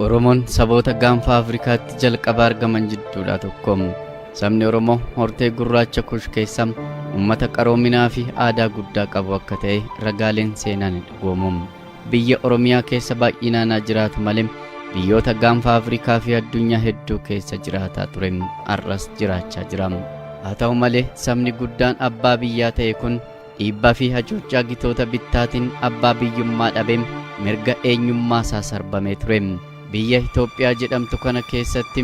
Oromoon saboota gaanfa Afrikaatti jalqaba argaman jidduudhaa tokko. Sabni Oromoo hortee gurraacha Kush keessa uummata qaroominaa fi aadaa guddaa qabu akka ta'e ragaaleen seenaa ni dhugoomu. Biyya Oromiyaa keessa baay'inaan haa jiraatu malee biyyoota gaanfa Afrikaa fi addunyaa hedduu keessa jiraataa ture, har'as jiraachaa jira. Haa ta'u malee sabni guddaan abbaa biyyaa ta'e kun dhiibbaa fi hacuuccaa gitoota bittaatiin abbaa biyyummaa dhabee mirga eenyummaa isaa sarbamee ture. Biyya Itoophiyaa jedhamtu kana keessatti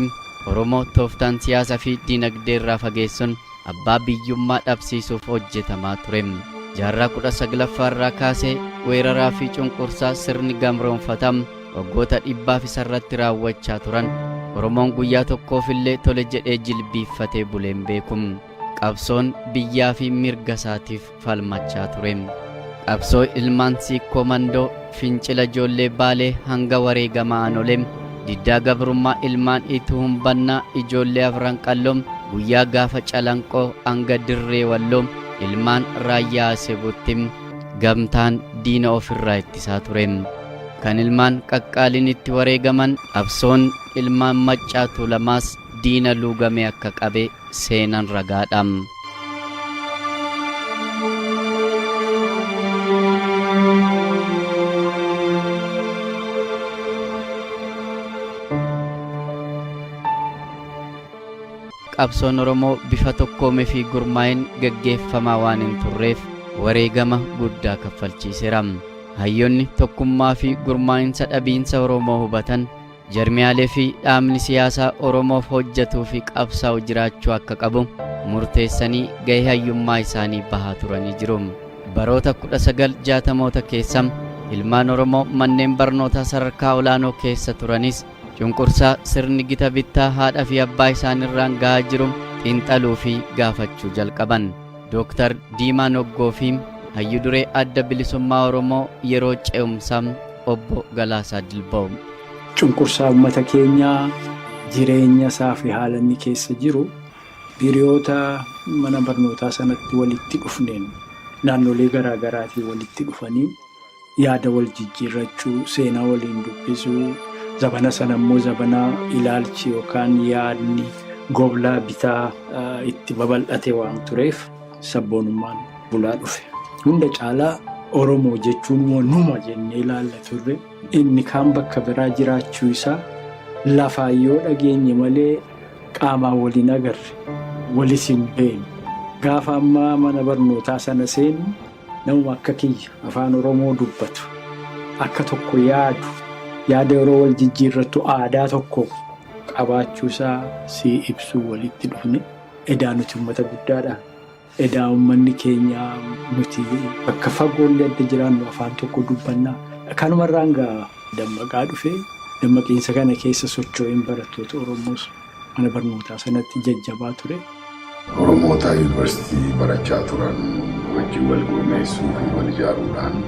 Oromoo tooftaan siyaasaa fi dinagdee irraa fageessuun abbaa biyyummaa dhabsiisuuf hojjetamaa ture. Jaarraa 19ffaa irraa kaasee weeraraa fi cunqursaa sirni gamroomfataa waggoota dhibbaaf isarratti raawwachaa turan Oromoon guyyaa tokkoofillee tole jedhee jilbiiffatee bulee hin beeku. Qabsoon biyyaa fi mirga isaatiif falmachaa ture. Qabsoo ilmaan Siikkoo Mandoo, fincila ijoollee Baalee hanga wareegama Aanolee, diddaa gabrummaa ilmaan Ituu Humbannaa, ijoollee Afran Qalloo, guyyaa gaafa Calanqoo hanga Dirree Walloo, ilmaan Raayyaa Asebuutti gamtaan diina ofirraa ittisaa ture. Kan ilmaan qaqqaaliin itti wareegaman qabsoon ilmaan Maccaa Tuulamaas diina luugamee akka qabe seenan ragaadha. Qabsoon Oromoo bifa tokkoomee fi gurmaa'een gaggeeffamaa waan hin turreef wareegama guddaa kaffalchiiseera. Hayyoonni tokkummaa fi gurmaa'insa dhabiinsa Oromoo hubatan Jarmiyaalee fi dhaabni siyaasaa Oromoof hojjetuu fi qabsaa'u jiraachuu akka qabu murteessanii gahee hayyummaa isaanii bahaa turanii jiru. Baroota 1960moota keessa ilmaan Oromoo manneen barnootaa sadarkaa olaanoo keessa turanis cunqursaa sirni gita bittaa haadha fi abbaa isaanirraan gahaa jiru xiinxaluu fi gaafachuu jalqaban. Dooktar Diimaa Noggoo fi Hayyu Duree Adda Bilisummaa Oromoo yeroo ce'umsaa Obbo Galaasaa Dilboo. Cunqursaa uummata keenyaa, jireenya isaa fi haala inni keessa jiru hiriyoota mana barnootaa sanatti walitti dhufneen naannolee garaa garaatii walitti dhufanii yaada wal jijjiirrachuu, seenaa waliin dubbisuu, zabana sana immoo zabana ilaalchi yookaan yaadni goblaa bitaa itti babal'ate waan tureef sabboonummaan bulaa dhufe. Hunda caalaa Oromoo jechuun immoo numa jennee ilaalla turre. Inni kaan bakka biraa jiraachuu isaa lafaan yoo dhageenye malee qaamaan wal hin agarre, walis hin beeknu. Gaafa ammaa mana barnootaa sana seennu namuma akka kiyya afaan Oromoo dubbatu, akka tokko yaadu, yaada yeroo wal jijjiirrattu aadaa tokko qabaachuu isaa sii ibsuu walitti dhufne. Edaa nuti uummata guddaadha. Edaa uummanni keenya nuti bakka fagoollee adda jiraannu afaan tokko dubbanna. Kanumarraan gaa dammaqaa dhufe. Dammaqiinsa kana keessa socho'een barattoota Oromoos mana barnootaa sanatti jajjabaa ture. Oromoota yuunivarsiitii barachaa turan wajjin wal gurmeessuu fi wal ijaaruudhaan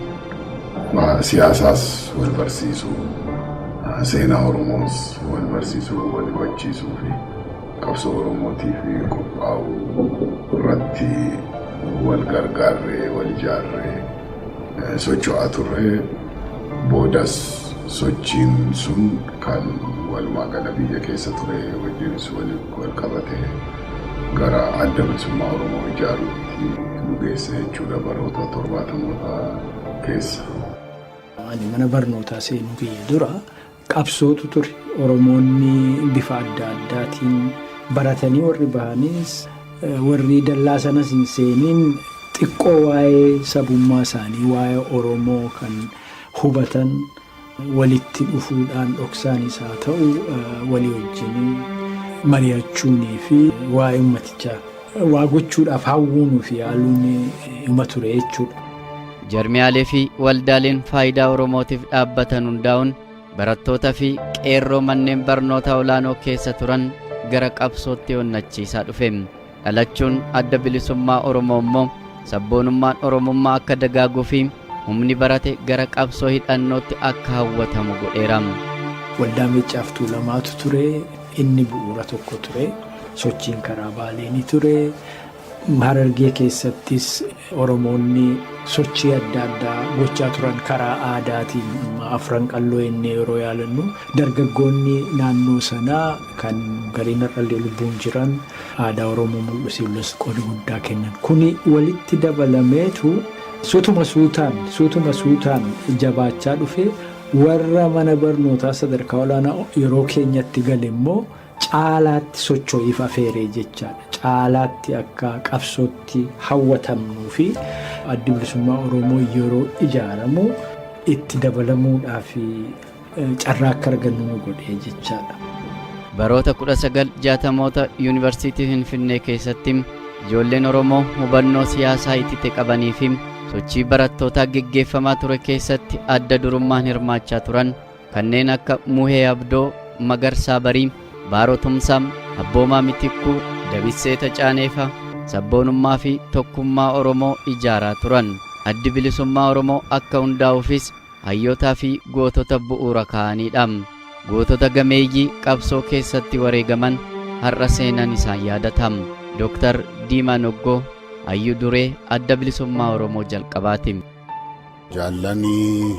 siyaasaas wal barsiisuu, seenaa Oromoos wal barsiisuu, wal hubachiisuu fi qabsoo Oromootiif qophaa'uu irratti wal gargaarree, wal ijaarree socho'aa turre. Boodas sochiin sun kan walumaa gala biyya keessa ture wajjinis wal qabate gara Adda Bilisummaa Oromoo ijaaruutti nu geesse jechuudha baroota torbaatamoota keessa. Ani mana barnootaa seenuu kiyya dura qabsootu ture. Oromoonni bifa adda addaatiin baratanii warri bahanis warri dallaa sanas hin seeniin xiqqoo waa'ee sabummaa isaanii waa'ee Oromoo kan hubatan walitti dhufuudhaan dhoksaanis haa ta'u walii wajjin mari'achuunii fi waa'ee uummatichaa waa gochuudhaaf hawwuunuu fi yaaluun ima ture jechuudha. Jarmiyaalee fi waldaaleen faayidaa Oromootiif dhaabbatan hundaa'uun barattoota fi qeerroo manneen barnootaa olaanoo keessa turan gara qabsootti onnachiisaa dhufe. Dhalachuun Adda Bilisummaa Oromoo immoo sabboonummaan Oromummaa akka dagaaguu fi humni barate gara qabsoo hidhannootti akka hawwatamu godheera. Waldaa Meeccaaf Tuulamaatu ture. Inni bu'uura tokko ture. Sochiin karaa Baalee ni ture. Harargee keessattis Oromoonni sochii adda addaa gochaa turan karaa aadaatiin Afran Qalloo jennee yeroo yaalannu, dargaggoonni naannoo sanaa kan gariin har'allee lubbuun jiran aadaa Oromoo mul'isuuf qooda guddaa kennan. Kuni walitti dabalameetu suutuma suutaan suutuma suutaan jabaachaa dhufe. Warra mana barnootaa sadarkaa olaanaa yeroo keenyatti gale immoo caalaatti socho'iif afeeree jechaadha. Caalaatti akka qabsootti hawwatamnuu fi Addi Bilisummaa Oromoo yeroo ijaaramu itti dabalamuudhaaf carraa akka argannu nu godhee jechaadha. Baroota 1960moota Yuunivarsiitii Finfinnee keessatti ijoolleen Oromoo hubannoo siyaasaa itite qabanii fi sochii barattootaa geggeeffamaa ture keessatti adda durummaan hirmaachaa turan kanneen akka Muhee Abdoo, Magarsaa Barii, Baaroo Tumsaa, Abboomaa Mitikkuu, Dabissee Tacaaneefa sabboonummaa fi tokkummaa Oromoo ijaaraa turan. Addi Bilisummaa Oromoo akka hundaa'uufis hayyootaa fi gootota bu'uura kaa'aniidha. Gootota gameeyyii qabsoo keessatti wareegaman har'a seenaan isaan yaadata. Dooktar Diimaa Noggoo hayyuu duree Adda Bilisummaa Oromoo jalqabaati. Jaallanii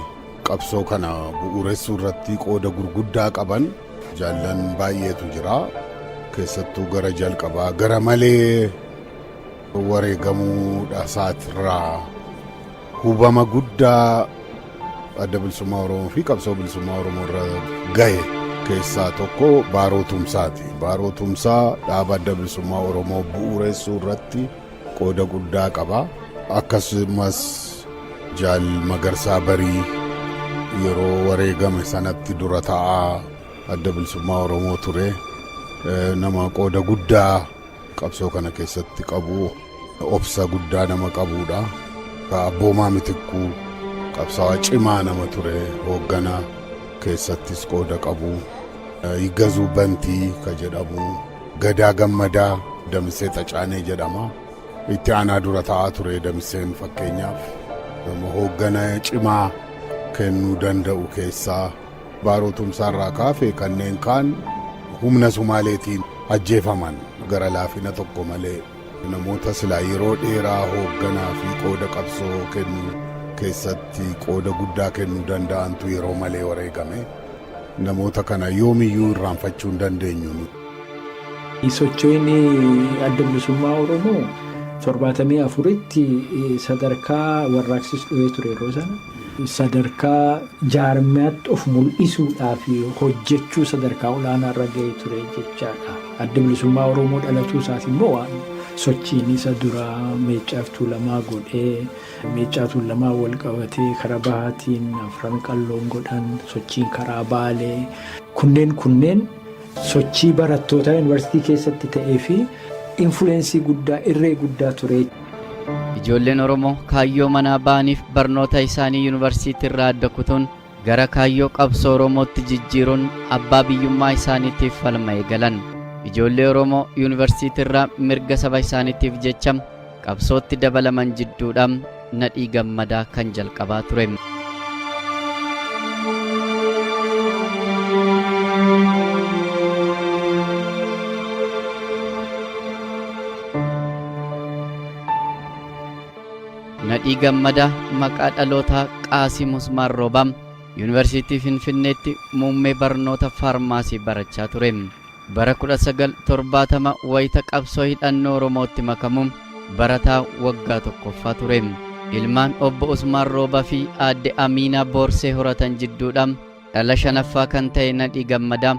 qabsoo kana bu'uuressuu irratti qooda gurguddaa qaban jaallan baay'eetu jira. Keessattuu gara jalqabaa gara malee wareegamuu isaatirraa hubama guddaa Adda Bilisummaa Oromoo fi qabsoo bilisummaa Oromoo irra gahe keessaa tokko Baaroo Tumsaati. Baaroo Tumsaa dhaaba Adda Bilisummaa Oromoo bu'uuressuu irratti qooda guddaa qaba. Akkasumas Jaal Magarsaa Barii yeroo wareegame sanatti dura taa'aa Adda Bilisummaa Oromoo ture. Nama qooda guddaa qabsoo kana keessatti qabu, obsa guddaa nama qabudha. Abboomaa Mitikkuu qabsaa'aa cimaa nama ture, hooggana keessattis qooda qabu. Yiggazuu Bantii ka jedhamu, Gadaa Gammadaa Damisee Tacaanee jedhama. Itti aanaa dura taa'aa ture Damiseen fakkeenyaaf. Nama hooggana cimaa kennuu danda'u keessaa Baaroo Tumsaarraa kaafe kanneen kaan humna Sumaaleetiin ajjeefaman gara laafina tokko malee. Namoota silaa yeroo dheeraa hoogganaa fi qooda qabsoo kennuu keessatti qooda guddaa kennuu danda'antu yeroo malee wareegame. Namoota kana yoomiyyuu irraanfachuu hin dandeenyu. Socho'iin Adda Bilisummaa Oromoo 74tti sadarkaa warraaqsis dhufee ture yeroo sana. Sadarkaa jaarmiyaatti of mul'isuudhaaf hojjechuu sadarkaa olaanaa irra ga'ee ture jechaadha. Adda Bilisummaa Oromoo dhalatuu isaas immoo waan sochiin isa duraa Meeccaa fi Tuulamaa godhee, Meeccaa Tuulamaa wal qabatee karaa bahaatiin Afran Qalloon godhan, sochiin karaa Baalee kunneen kunneen sochii barattootaa yuunivarsiitii keessatti ta'ee fi infuleensii guddaa, irree guddaa ture. Ijoolleen Oromoo kaayyoo manaa ba'aniif barnoota isaanii yuunivarsiitii irraa adda kutuun gara kaayyoo qabsoo Oromootti jijjiiruun abbaa biyyummaa isaaniitiif falma eegalan. Ijoollee Oromoo yuunivarsiitii irraa mirga saba isaaniitiif jecha qabsootti dabalaman jidduudhaan Nadhii Gammadaa kan jalqabaa ture. Nadhii Gammadaa maqaa dhalootaa Qaasim Usmaan Roobaa Yuunivarsiitii Finfinneetti muummee barnoota faarmaasii barachaa ture. Bara 1970 wayita qabsoo hidhannoo Oromootti makamu barataa waggaa tokkoffaa ture. Ilmaan Obbo Usmaan Roobaa fi Aadde Amiinaa Boorsee horatan jidduudha dhala shanaffaa kan ta'e Nadhii Gammadaa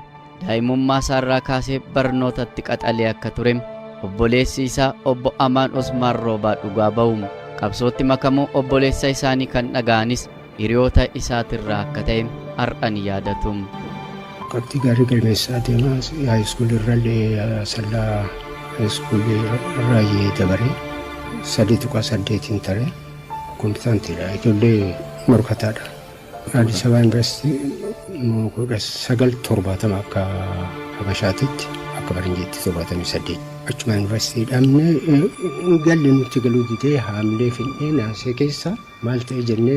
daa'imummaa isaarraa kaasee barnootatti qaxalee akka ture obboleessi isaa Obbo Amaan Usmaan Roobaa dhugaa ba'u. Qabsootti makamuu obboleessa isaanii kan dhaga'anis hiriyoota isaatirraa akka ta'e har'a ni yaadatu. Qabxii gaarii galmeessaa deema. Haayiskuulii irrallee Asallaa haayiskuulii irraa dabaree 3.8n tare. Kompitantiidha. Ijoollee morkataadha. Addis Ababa Yuunivarsiitii 1970 akka Habashaatitti, akka Faranjiitti 78. Achuma yuunivarsiitii dhabne, galle nutti galuu didee haamlee fidnee naasee keessa maal ta'e jennee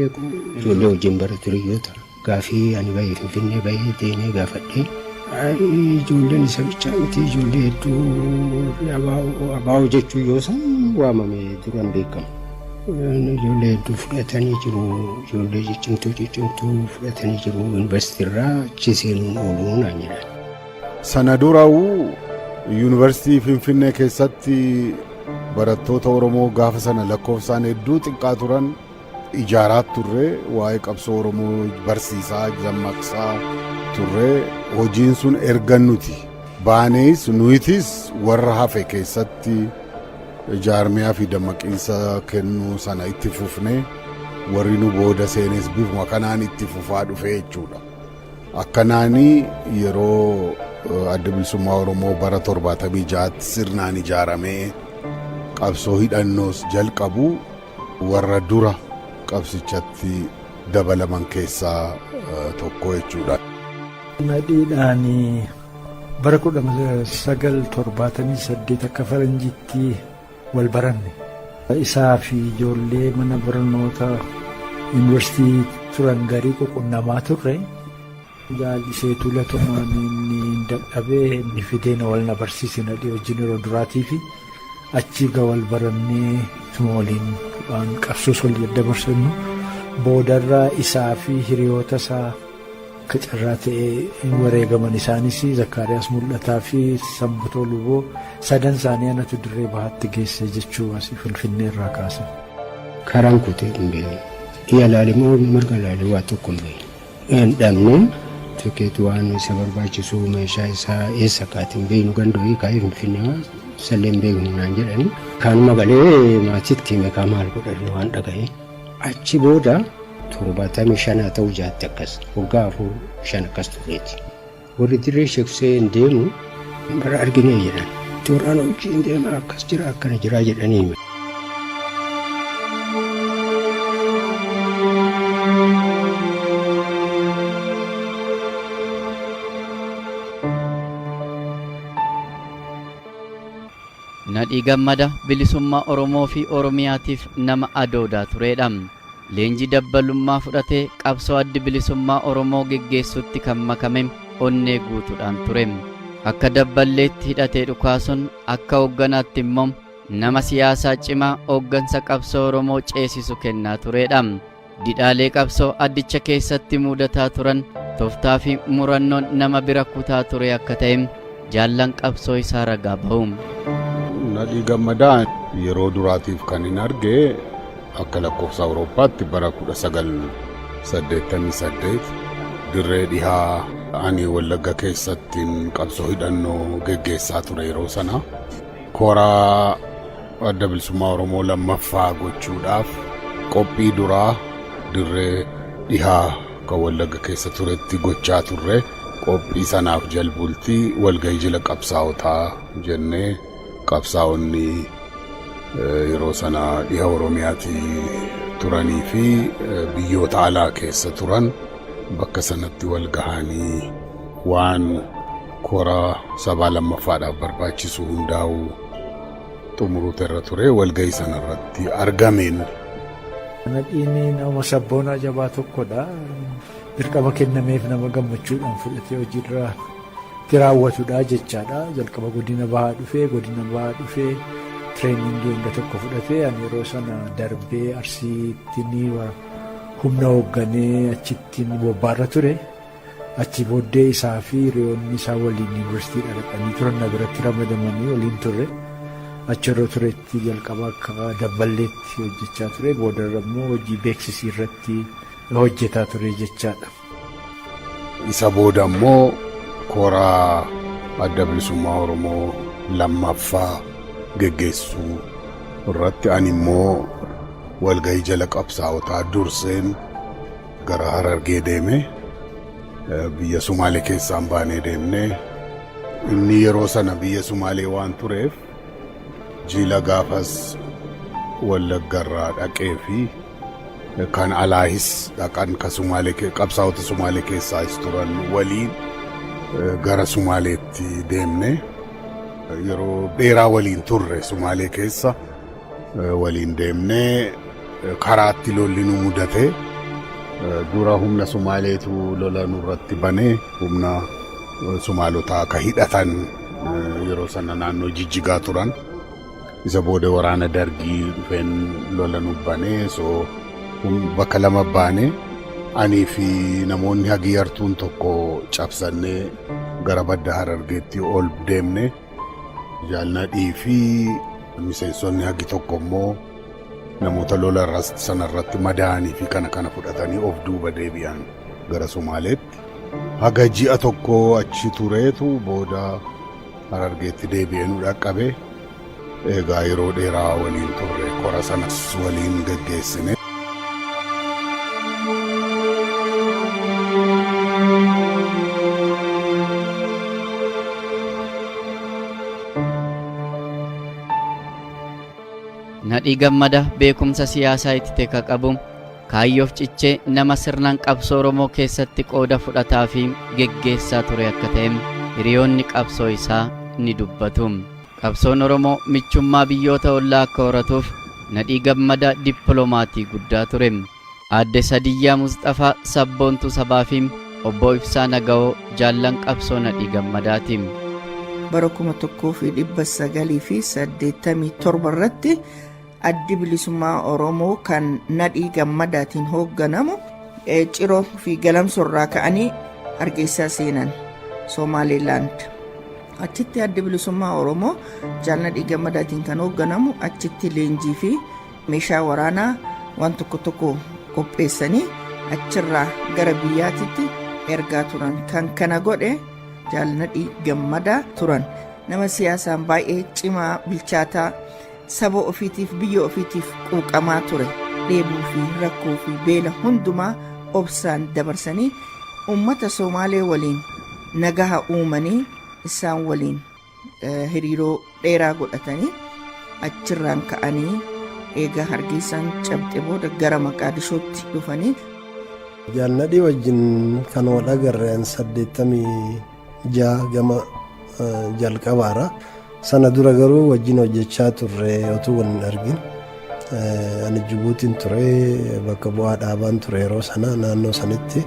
ijoollee wajjin baratu hiriyyoota gaafii ani bahee Finfinnee bahee deemee gaafadhee Ijoolleen isa bichaa miti, ijoollee hedduu abaa'oo jechuun yoo san waamame duraan beekamu. Ijoollee hedduu fudhatanii jiru. Ijoollee ciccimtuu ciccimtuu fudhatanii jiru. Yuunivarsiitii irraa achi seenuun ooluu naan jedhan. Sana duraa'uu Yuunivarsiitii Finfinnee keessatti barattoota Oromoo gaafa sana lakkoofsaan hedduu xiqqaa turan ijaaraa turre, waa'ee qabsoo Oromoo barsiisaa dammaqsaa turre. Hojiin sun erga nuti baanees nuyitis warra hafe keessatti jaarmiyaa fi dammaqiinsa kennuu sana itti fufne, warri nu booda seenes bifuma kanaan itti fufaa dhufe jechuudha. Akkanaanii yeroo Adda Bilisummaa Oromoo bara 76tti sirnaan ijaaramee qabsoo hidhannoos jalqabu warra dura qabsichatti dabalaman keessaa tokko jechuudha. Nadhiidhaan bara 1978 akka faranjiitti wal baranne. Isaa fi ijoollee mana barnoota yuunivarsiitii turan garii ququnnamaa turre. Jaallisee Tuulatumaan inni dadhabee inni fidee na wal na barsiise Nadhii wajjin yeroo duraatii fi achii ga wal barannee tuma waliin waan qabsoos wal daddabarsannu, boodarraa isaa fi hiriyoota isaa akka carraa ta'ee wareegaman. Isaanis Zakkaariyaas Mul'ataa fi Sanbatoo Luboo, sadan isaanii anatu dirree bahaatti geesse jechuu asii Finfinnee irraa kaase. Karaan kutee hin beekne. Dhiya ilaale moo marga ilaale, waa tokko hin beekne. Hin dhabne. Tikeet waan isa barbaachisu, meeshaa isaa eessa kaate hin beeknu, ganda kaa'ee Finfinnee sallee hin beeknu naan jedhani. Kaanuma galee maatiitti hime, kaa maal godhan waan dhagahe. Achi booda 75 ta'uu jaatti akkas, waggaa 4 5 akkas tureeti. Warri dirree Sheekseen deemu bara arginee jedhan. Waraana wajjin deema, akkas jira, akkana jira jedhanii hime. Nadhii Gammada bilisummaa Oromoo fi Oromiyaatiif nama adoodaa turedha. Leenjii dabbalummaa fudhatee qabsoo addi bilisummaa Oromoo geggeessutti kan makame onnee guutuudhaan ture. Akka dabballeetti hidhatee dhukaasuun, akka hoogganaatti immoo nama siyaasaa cimaa hooggansa qabsoo Oromoo ceesisu kennaa turedha. Didhaalee qabsoo addicha keessatti mudataa turan tooftaa fi murannoon nama bira kutaa ture akka ta'e jaallan qabsoo isaa ragaa bahu. Nadhii Gammadaa yeroo duraatiif kan hin arge akka lakkoofsa Awurooppaatti bara 1988 dirree dhihaa, ani Wallagga keessatti qabsoo hidhannoo geggeessaa ture yeroo sana. Koraa Adda Bilisummaa Oromoo lammaffaa gochuudhaaf qophii duraa dirree dhihaa kan Wallagga keessa turetti gochaa turre. Qophii sanaaf jalbultii walgahii jila qabsaa'otaa jennee qabsaa'onni yeroo sana dhiha Oromiyaatii turanii fi biyyoota alaa keessa turan bakka sanatti wal gahanii waan kora sabaa lammaffaadhaaf barbaachisu hundaa'uu xumuruutu irra ture, walgahii sana irratti argameen. Nadhiin nama sabboonaa jabaa tokkodha. Dirqama kennameef nama gammachuudhaan fudhatee hojiirra itti raawwatudha jechaadha. Jalqaba godina bahaa dhufee training hanga tokko fudhatee, ani yeroo sana darbee Arsiitti humna hoogganee achitti bobbaarra ture. Achi booddee isaa fi hiriyoonni isaa waliin yuunivarsiitii dhaqanii turan, na biratti ramadamanii waliin turre. Achi yeroo turetti jalqaba akka dabballeetti hojjechaa ture. Boodarra immoo hojii beeksisii irratti hojjetaa ture jechaadha. Isa booda immoo koraa Adda Bilisummaa Oromoo lammaffaa geggeessuu irratti ani immoo walgahii jala qabsaa'otaa durseen gara Harargee deeme, biyya Sumaalee keessaan baanee deemne. Inni yeroo sana biyya Sumaalee waan tureef jila gaafas Wallaggarraa dhaqee fi kan alaahis dhaqan, ka Sumaalee, qabsaa'ota Sumaalee keessaas turan waliin gara Sumaaleetti deemne. Yeroo dheeraa waliin turre Sumaalee keessa. Waliin deemnee karaatti lolli nu mudate. Dura humna Sumaaleetu lola nurratti banee, humna Sumaalotaa ka hidhatan yeroo sana naannoo Jijjigaa turan. Isa booda waraana Dargii dhufeen lola nu banee, so bakka lama baane. Anii fi namoonni hagi yartuun tokko cabsannee gara badda Harargeetti ol deemne. Jaal Nadhii fi miseensonni hagi tokko immoo namoota lola sanarratti madaa'anii fi kana kana fudhatanii of duuba deebi'an gara Somaaleetti. Haga ji'a tokko achi tureetu booda Harargeetti deebi'ee nu dhaqqabe. Egaa yeroo dheeraa waliin turre, kora sanas waliin geggeessine. Nadhii Gammadaa beekumsa siyaasaa itti ka qabu, kaayyoof cichee nama sirnaan qabsoo Oromoo keessatti qooda fudhataa fi geggeessaa ture akka ta'e hiriyoonni qabsoo isaa ni dubbatu. Qabsoon Oromoo michummaa biyyoota ollaa akka horatuuf Nadhii Gammadaa dippiloomatii guddaa ture. Aadde Sadiyyaa Musxafaa sabboontuu sabaa fi obbo Ibsaa Naga'oo jaallan qabsoo Nadhii Gammadaati. Bara 1987 irratti Addi Bilisummaa Oromoo kan Nadhii Gammadaatiin hoogganamu Ciroo fi Galamsorraa ka'anii Hargeysaa seenan, Somaalilaand. Achitti Addi Bilisummaa Oromoo Jaal Nadhii Gammadaatiin kan hoogganamu achitti leenjii fi meeshaa waraanaa waan tokko tokko qopheessanii achirraa gara biyyaatitti ergaa turan. Kan kana godhe Jaal Nadhii Gammadaa turan. Nama siyaasaan baay'ee cimaa, bilchaataa, saba ofiitiif biyya ofiitiif quuqamaa ture. Dheebuu fi rakkoo fi beela hundumaa obsaan dabarsanii ummata Somaalee waliin nagaha uumanii, isaan waliin hiriiroo dheeraa godhatanii, achirraan ka'anii eegaa Hargeysaan cabxe booda gara Maqaadishootti dhufanii. Jaal Nadhii wajjin kan wal agarreen 86 gama jalqabaara. Sana dura garuu wajjin hojjechaa turre otuu wal hin argin. Ani Jibuutiin ture, bakka bu'aa dhaabaan ture yeroo sana naannoo sanitti.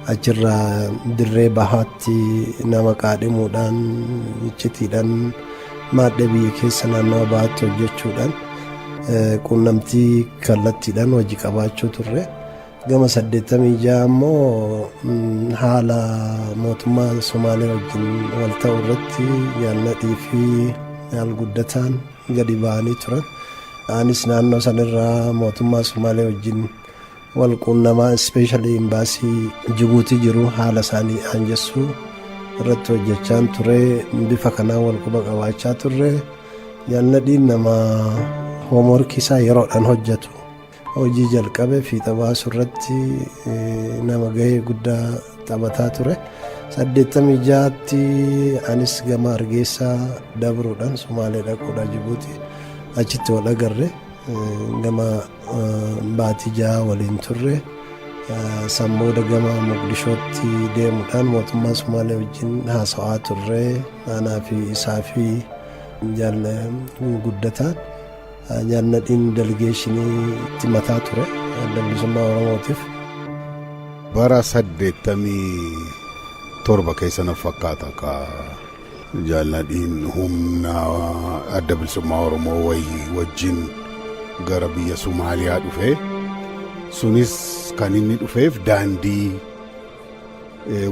Achirraa dirree bahaatti nama qaadhimuudhaan, iccitiidhaan maadhee biyya keessa naannawa bahaatti hojjechuudhaan quunnamtii kallattiidhaan hojii qabaachuu turre. Gama 86 immoo haala mootummaa Somaalee wajjin wal ta'u irratti Jaal Nadhii fi Jaal Guddataan gadi ba'anii turan. Anis naannoo sanirraa mootummaa Somaalee wajjin wal quunnamaa, especially imbaasii Jibuutii jiru haala isaanii aanjessuu irratti hojjechaan ture. Bifa kanaan wal quba qabaachaa turre. Jaal Nadhiin nama homeworkii isaa yeroodhaan hojjetu. Hojii jalqabe fiixa baasu irratti nama gahee guddaa taphataa ture. 86tti anis gama Hargeysaa dabruudhaan Sumaalee dhaquudha Jibuutii achitti wal agarre. Gama baatii 6 waliin turre. San booda gama Moqdishootti deemuudhaan mootummaa Sumaalee wajjin haasa'aa turre. Anaa fi isaa fi Jaal Guddataan. Jaal Nadhiin delegationii itti mataa ture Adda Bilisummaa Oromootiif. Bara 87 keessa na fakkaata ka Jaal Nadhiin humna Adda Bilisummaa Oromoo wayii wajjin gara biyya Somaaliyaa dhufe. Sunis kan inni dhufeef daandii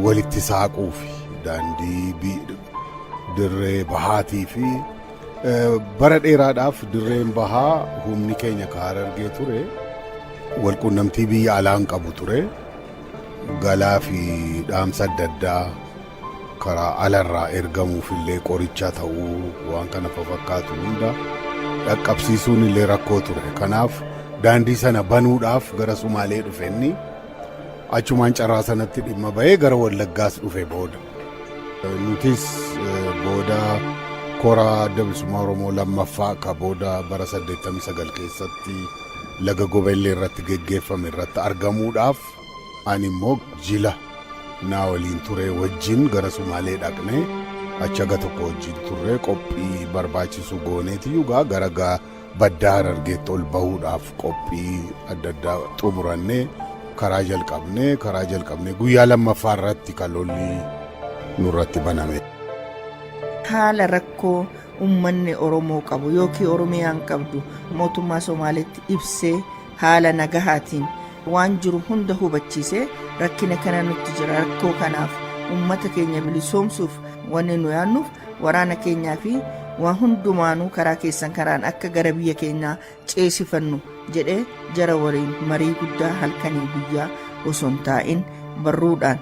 walitti saaquuf, daandii dirree bahaatii fi bara dheeraadhaaf dirreen bahaa humni keenya ka Harargee ture walqunnamtii biyya alaan qabu ture. Galaa fi dhaamsa adda addaa karaa alarraa ergamuuf illee, qoricha ta'uu waan kana fakkaatu hunda dhaqqabsiisuun illee rakkoo ture. Kanaaf daandii sana banuudhaaf gara Sumaalee dhufe inni. Achumaan carraa sanatti dhimma bahee gara Wallaggaas dhufe booda. Nutis booda kora Adda Bilisummaa Oromoo lammaffaa ka booda bara 89 keessatti laga Gobellee irratti geggeeffame irratti argamuudhaaf ani immoo jila naa waliin ture wajjin gara Sumaalee dhaqne. Achi haga tokko wajjin turre, qophii barbaachisu gooneetiyyuu gaa gara baddaa Harargeetti ol bahuudhaaf qophii adda addaa xumurannee karaa jalqabne. Karaa jalqabne guyyaa lammaffaa irratti kan lolli nurratti baname. Haala rakkoo uummanni Oromoo qabu yookiin Oromiyaan qabdu mootummaa Somaaleetti ibsee, haala nagahaatiin waan jiru hunda hubachiisee, rakkina kana nutti jira, rakkoo kanaaf uummata keenya bilisoomsuuf wanni nu yaannuuf waraana keenyaa fi waan hundumaanuu karaa keessan karaan akka gara biyya keenyaa ceesifannu jedhee, jara waliin marii guddaa halkanii guyyaa osoo hin taa'in barruudhaan,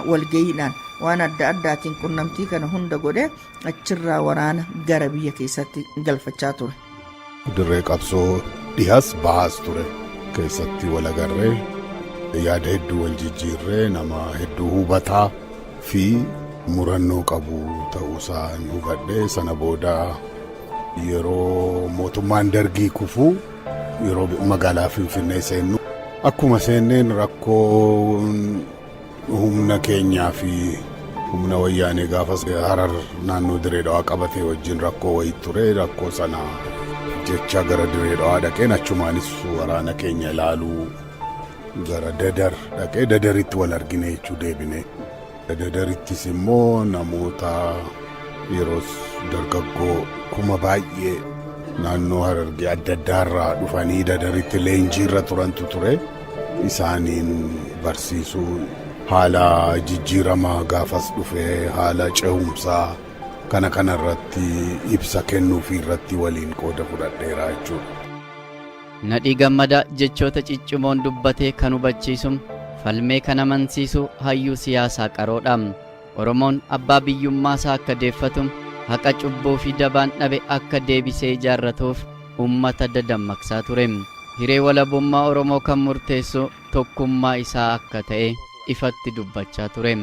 walgayiidhaan, waan adda addaatiin qunnamtii kana hunda godhee achirraa waraana gara biyya keessatti galfachaa ture. Dirree qabsoo dhihas bahaas ture keessatti wal agarree, yaada hedduu wal jijjiirree, nama hedduu hubataa fi murannoo qabu ta'uusaa hubadhee. Sana booda yeroo mootummaan Dargii kufuu, yeroo magaalaa Finfinnee seennu, akkuma seenneen rakkoon humna keenyaa fi humna Wayyaanee gaafas Harar naannoo Diree Dhawaa qabatee wajjin rakkoo wayii ture. Rakkoo sana jecha gara Diree Dhawaa dhaqeen, achumaanis waraana keenya ilaaluu gara Dadar dhaqee, Dadaritti wal argine jechuu deebine. Dadarittis immoo namoota yeroos dargaggoo kuma baay'ee naannoo Harargee adda addaarraa dhufanii Dadaritti leenjiirra turantu ture. Isaaniin barsiisuu, haala jijjiirama gaafas dhufee, haala ce'umsaa kana kana irratti ibsa kennuufii irratti waliin qooda fudhadheera jechuudha. Nadhii Gammadaa jechoota ciccimoon dubbatee kan hubachiisu, falmee kan amansiisu hayyuu siyaasaa qaroodha. Oromoon abbaa biyyummaasaa akka deeffatu, haqa cubbuu fi dabaan dhabe akka deebisee ijaarratuuf uummata dadammaqsaa ture. Hiree walabummaa Oromoo kan murteessu tokkummaa isaa akka ta'e ifatti dubbachaa ture.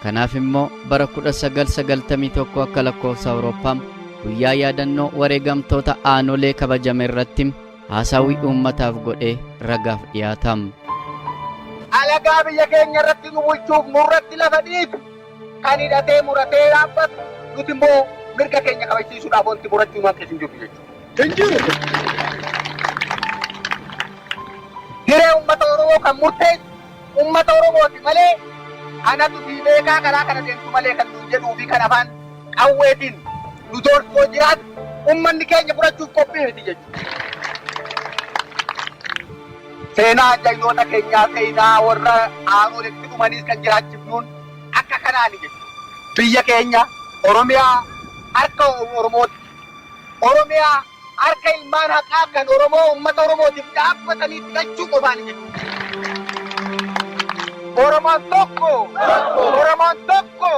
Kanaaf immoo bara 1991 akka lakkoofsa Awurooppaa guyyaa yaadannoo wareegamtoota Aanolee kabajame irratti haasawii uummataaf godhee ragaaf dhiyaata. Alagaa biyya keenya irratti nu bulchuuf nurratti lafa dhiitu kan hidhatee muratee dhaabbatu, nuti immoo mirga keenya kabachiisuudhaaf wanti murachuu nu hanqis hin jiru jechuudha. Hin jiru. Hiree uummata Oromoo kan murteessu uummata Oromooti malee, anatu sii beekaa, karaa kana deemtu malee kan nuun jedhuu fi kan afaan qawweetiin nu doorsoo jiraatu uummanni keenya fudhachuuf qophii miti jechuudha. Seenaa jaynoota keenyaa, seenaa warra Aanoletti dhumaniis kan jiraachifnuun akka kanaani jechuudha. Biyya keenya Oromiyaa harka Oromootti, Oromiyaa harka ilmaan haqaa kan Oromoo uummata Oromootiif dhaabbatanii itti galchuu qofaani jechuudha. Oromoon tokko! Oromoon tokko!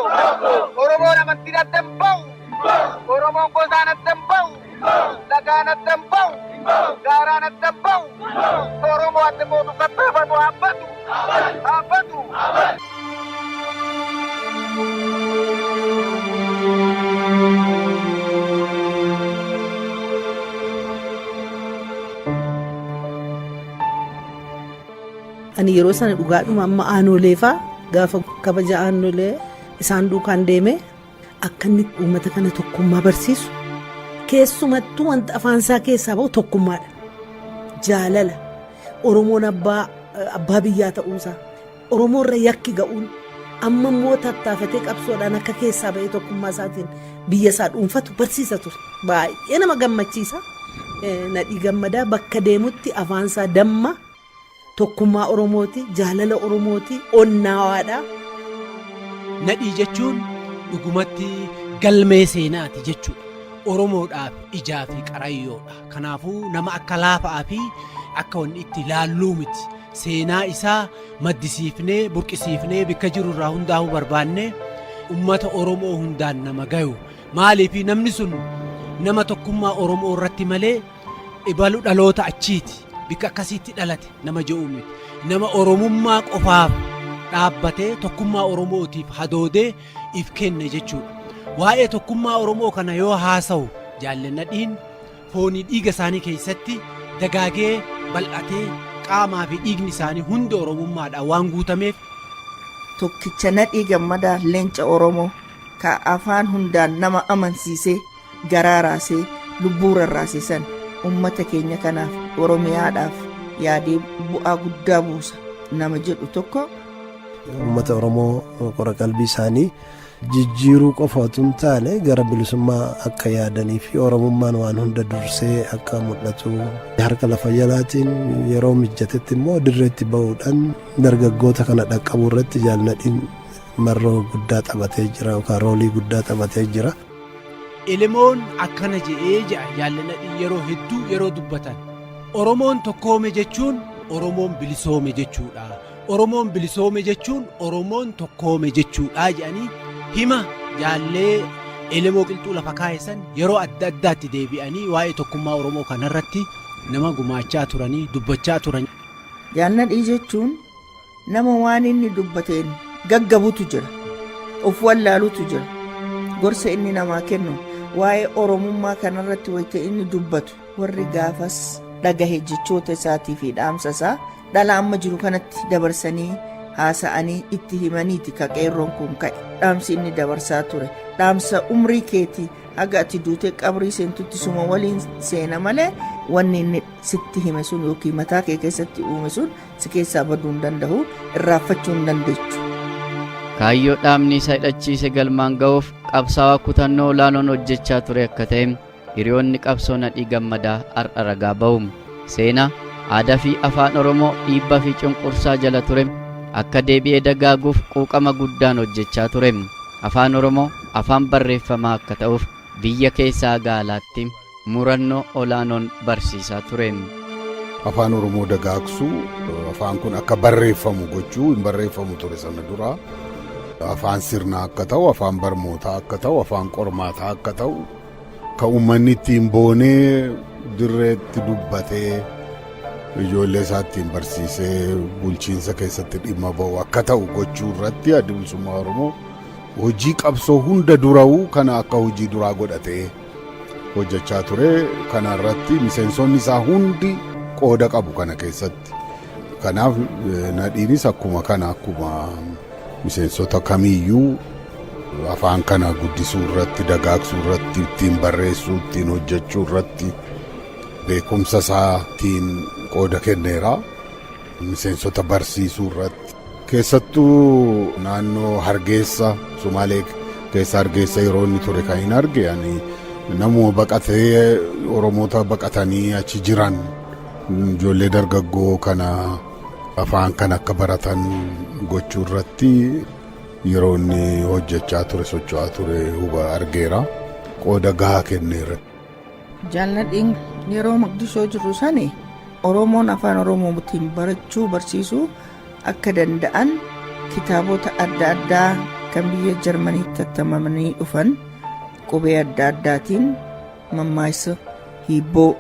Oromoon amantiin adda hin bahu! Oromoon gosaan adda hin bahu! Lagaan adda hin bahu! Gaaraan adda hin bahu! Oromoo adda boodu kattaafatu haabbatu! Haabbatu! Ani yeroo sana dhugaadhuma amma Aanolee faa gaafa kabaja Aanolee isaan duukaan deeme, akka inni uummata kana tokkummaa barsiisu, keessumattuu wanta afaan isaa keessaa bahu tokkummaadha. Jaalala Oromoon abbaa biyyaa ta'uusaa, Oromoorra yakki ga'uun, amma immoo tattaafatee qabsoodhaan akka keessaa bahee tokkummaa isaatiin biyya isaa dhuunfatu barsiisa ture. Baay'ee nama gammachiisa. Nadhii Gammadaa bakka deemutti afaan isaa damma. Tokkummaa Oromooti, jaalala Oromooti, onnaawaadha. Nadhii jechuun dhugumatti galmee seenaati jechuudha. Oromoodhaaf ijaa fi qarayyoodha. Kanaafuu nama akka laafa'aa fi akka wanni itti laalluu miti. Seenaa isaa maddisiifnee, burqisiifnee, bikka jiru irraa hundaa'uu barbaanne ummata Oromoo hundaan nama gayu. Maaliif namni sun nama tokkummaa Oromoo irratti malee ibalu dhaloota achiiti, bikka akkasiitti dhalate nama je'uu miti. Nama Oromummaa qofaaf dhaabbatee tokkummaa Oromootiif hadoodee if kenne jechuudha. Waa'ee tokkummaa Oromoo kana yoo haasawu Jaalle Nadhiin foonii dhiiga isaanii keessatti dagaagee bal'atee, qaamaa fi dhiigni isaanii hundi Oromummaadhaan waan guutameef. Tokkicha Nadhii Gammadaa, leenca Oromoo ka afaan hundaan nama amansiisee, garaa raasee, lubbuu rarraase san, ummata keenya kanaaf, Oromiyaadhaaf yaadee bu'aa guddaa buusa nama jedhu tokko. Uummata Oromoo qora qalbii isaanii Jijjiiruu qofa otoo hin taane gara bilisummaa akka yaadanii fi Oromummaan waan hunda dursee akka mul'atu harka lafa jalaatiin yeroo mijatetti immoo dirreetti ba'uudhaan dargaggoota kana dhaqqabuu irratti Jaal Nadhiin marroo guddaa taphatee jira yookaan roolii guddaa taphatee jira. Elemoon akkana je'ee je'a Jaal Nadhiin yeroo hedduu yeroo dubbatan. Oromoon tokkoome jechuun Oromoon bilisoome jechuudha. Oromoon bilisoome jechuun Oromoon tokkoome jechuudha jedhanii hima jaallee Elemoo Qilxuu lafa kaa'e san yeroo adda addaatti deebi'anii waa'ee tokkummaa Oromoo kanarratti nama gumaachaa turanii dubbachaa turan. Jaal Nadhii jechuun nama waan inni dubbateen gaggabutu jira. Of wallaalutu jira. Gorsa inni namaa kennu waa'ee Oromummaa kanarratti wayita inni dubbatu warri gaafas dhagahe jechoota isaatii fi dhaamsa isaa dhala amma jiru kanatti dabarsanii haasa'anii itti himaniiti ka qeerroon kun ka'e. Dhaamsi inni dabarsaa ture dhaamsa umrii keetii haga ati duutee qabrii seentutti suma waliin seena malee wanni inni sitti hime sun yookiin mataa kee keessatti uume sun si keessaa baduu hin danda'u, irraanfachuu hin dandeechu. Kaayyoo dhaabni isa hidhachiise galmaan ga'uuf qabsaawaa kutannoo olaanoon hojjechaa ture akka ta'e hiriyoonni qabsoo Nadhii Gammadaa har'a ragaa ba'u. Seenaa, aadaa fi afaan Oromoo dhiibbaa fi cunqursaa jala ture akka deebi'ee dagaaguuf quuqama guddaan hojjechaa ture. Afaan Oromoo afaan barreeffamaa akka ta'uuf biyya keessaa haga alaatti murannoo olaanoon barsiisaa ture. Afaan Oromoo dagaagsuu, afaan kun akka barreeffamu gochuu, hin barreeffamu ture sana dura. Afaan sirnaa akka ta'u, afaan barmootaa akka ta'u, afaan qormaataa akka ta'u, kan uummanni ittiin boonee dirreetti dubbatee ijoollee isaa ittiin barsiisee bulchiinsa keessatti dhimma ba'u akka ta'u gochuu irratti Addi Bilisummaa Oromoo hojii qabsoo hunda dura'uu kana akka hojii duraa godhatee hojjechaa ture. Kana irratti miseensonni isaa hundi qooda qabu kana keessatti. Kanaaf Nadhiinis akkuma kana akkuma miseensota kamiiyyuu afaan kana guddisuu irratti, dagaagsuu irratti, ittiin barreessuu, ittiin hojjechuu irratti beekumsa isaatiin qooda kenneera. Miseensota barsiisuu irratti keessattuu naannoo Hargeessa, Sumaalee keessa Hargeessa yeroo inni ture kan hin arge ani namuma baqatee Oromoota baqatanii achi jiran ijoollee dargaggoo kana afaan kana akka baratan gochuu irratti yeroo inni hojjechaa ture socho'aa ture huba argeera. Qooda gahaa kenneera. Jaal Nadhiin yeroo Moqdishoo jirru sani Oromoon afaan Oromootiin barachuu barsiisuu akka danda'an kitaabota adda addaa kan biyya Jarmaniitti attamamanii dhufan qubee adda addaatiin mammaaksa hiibboo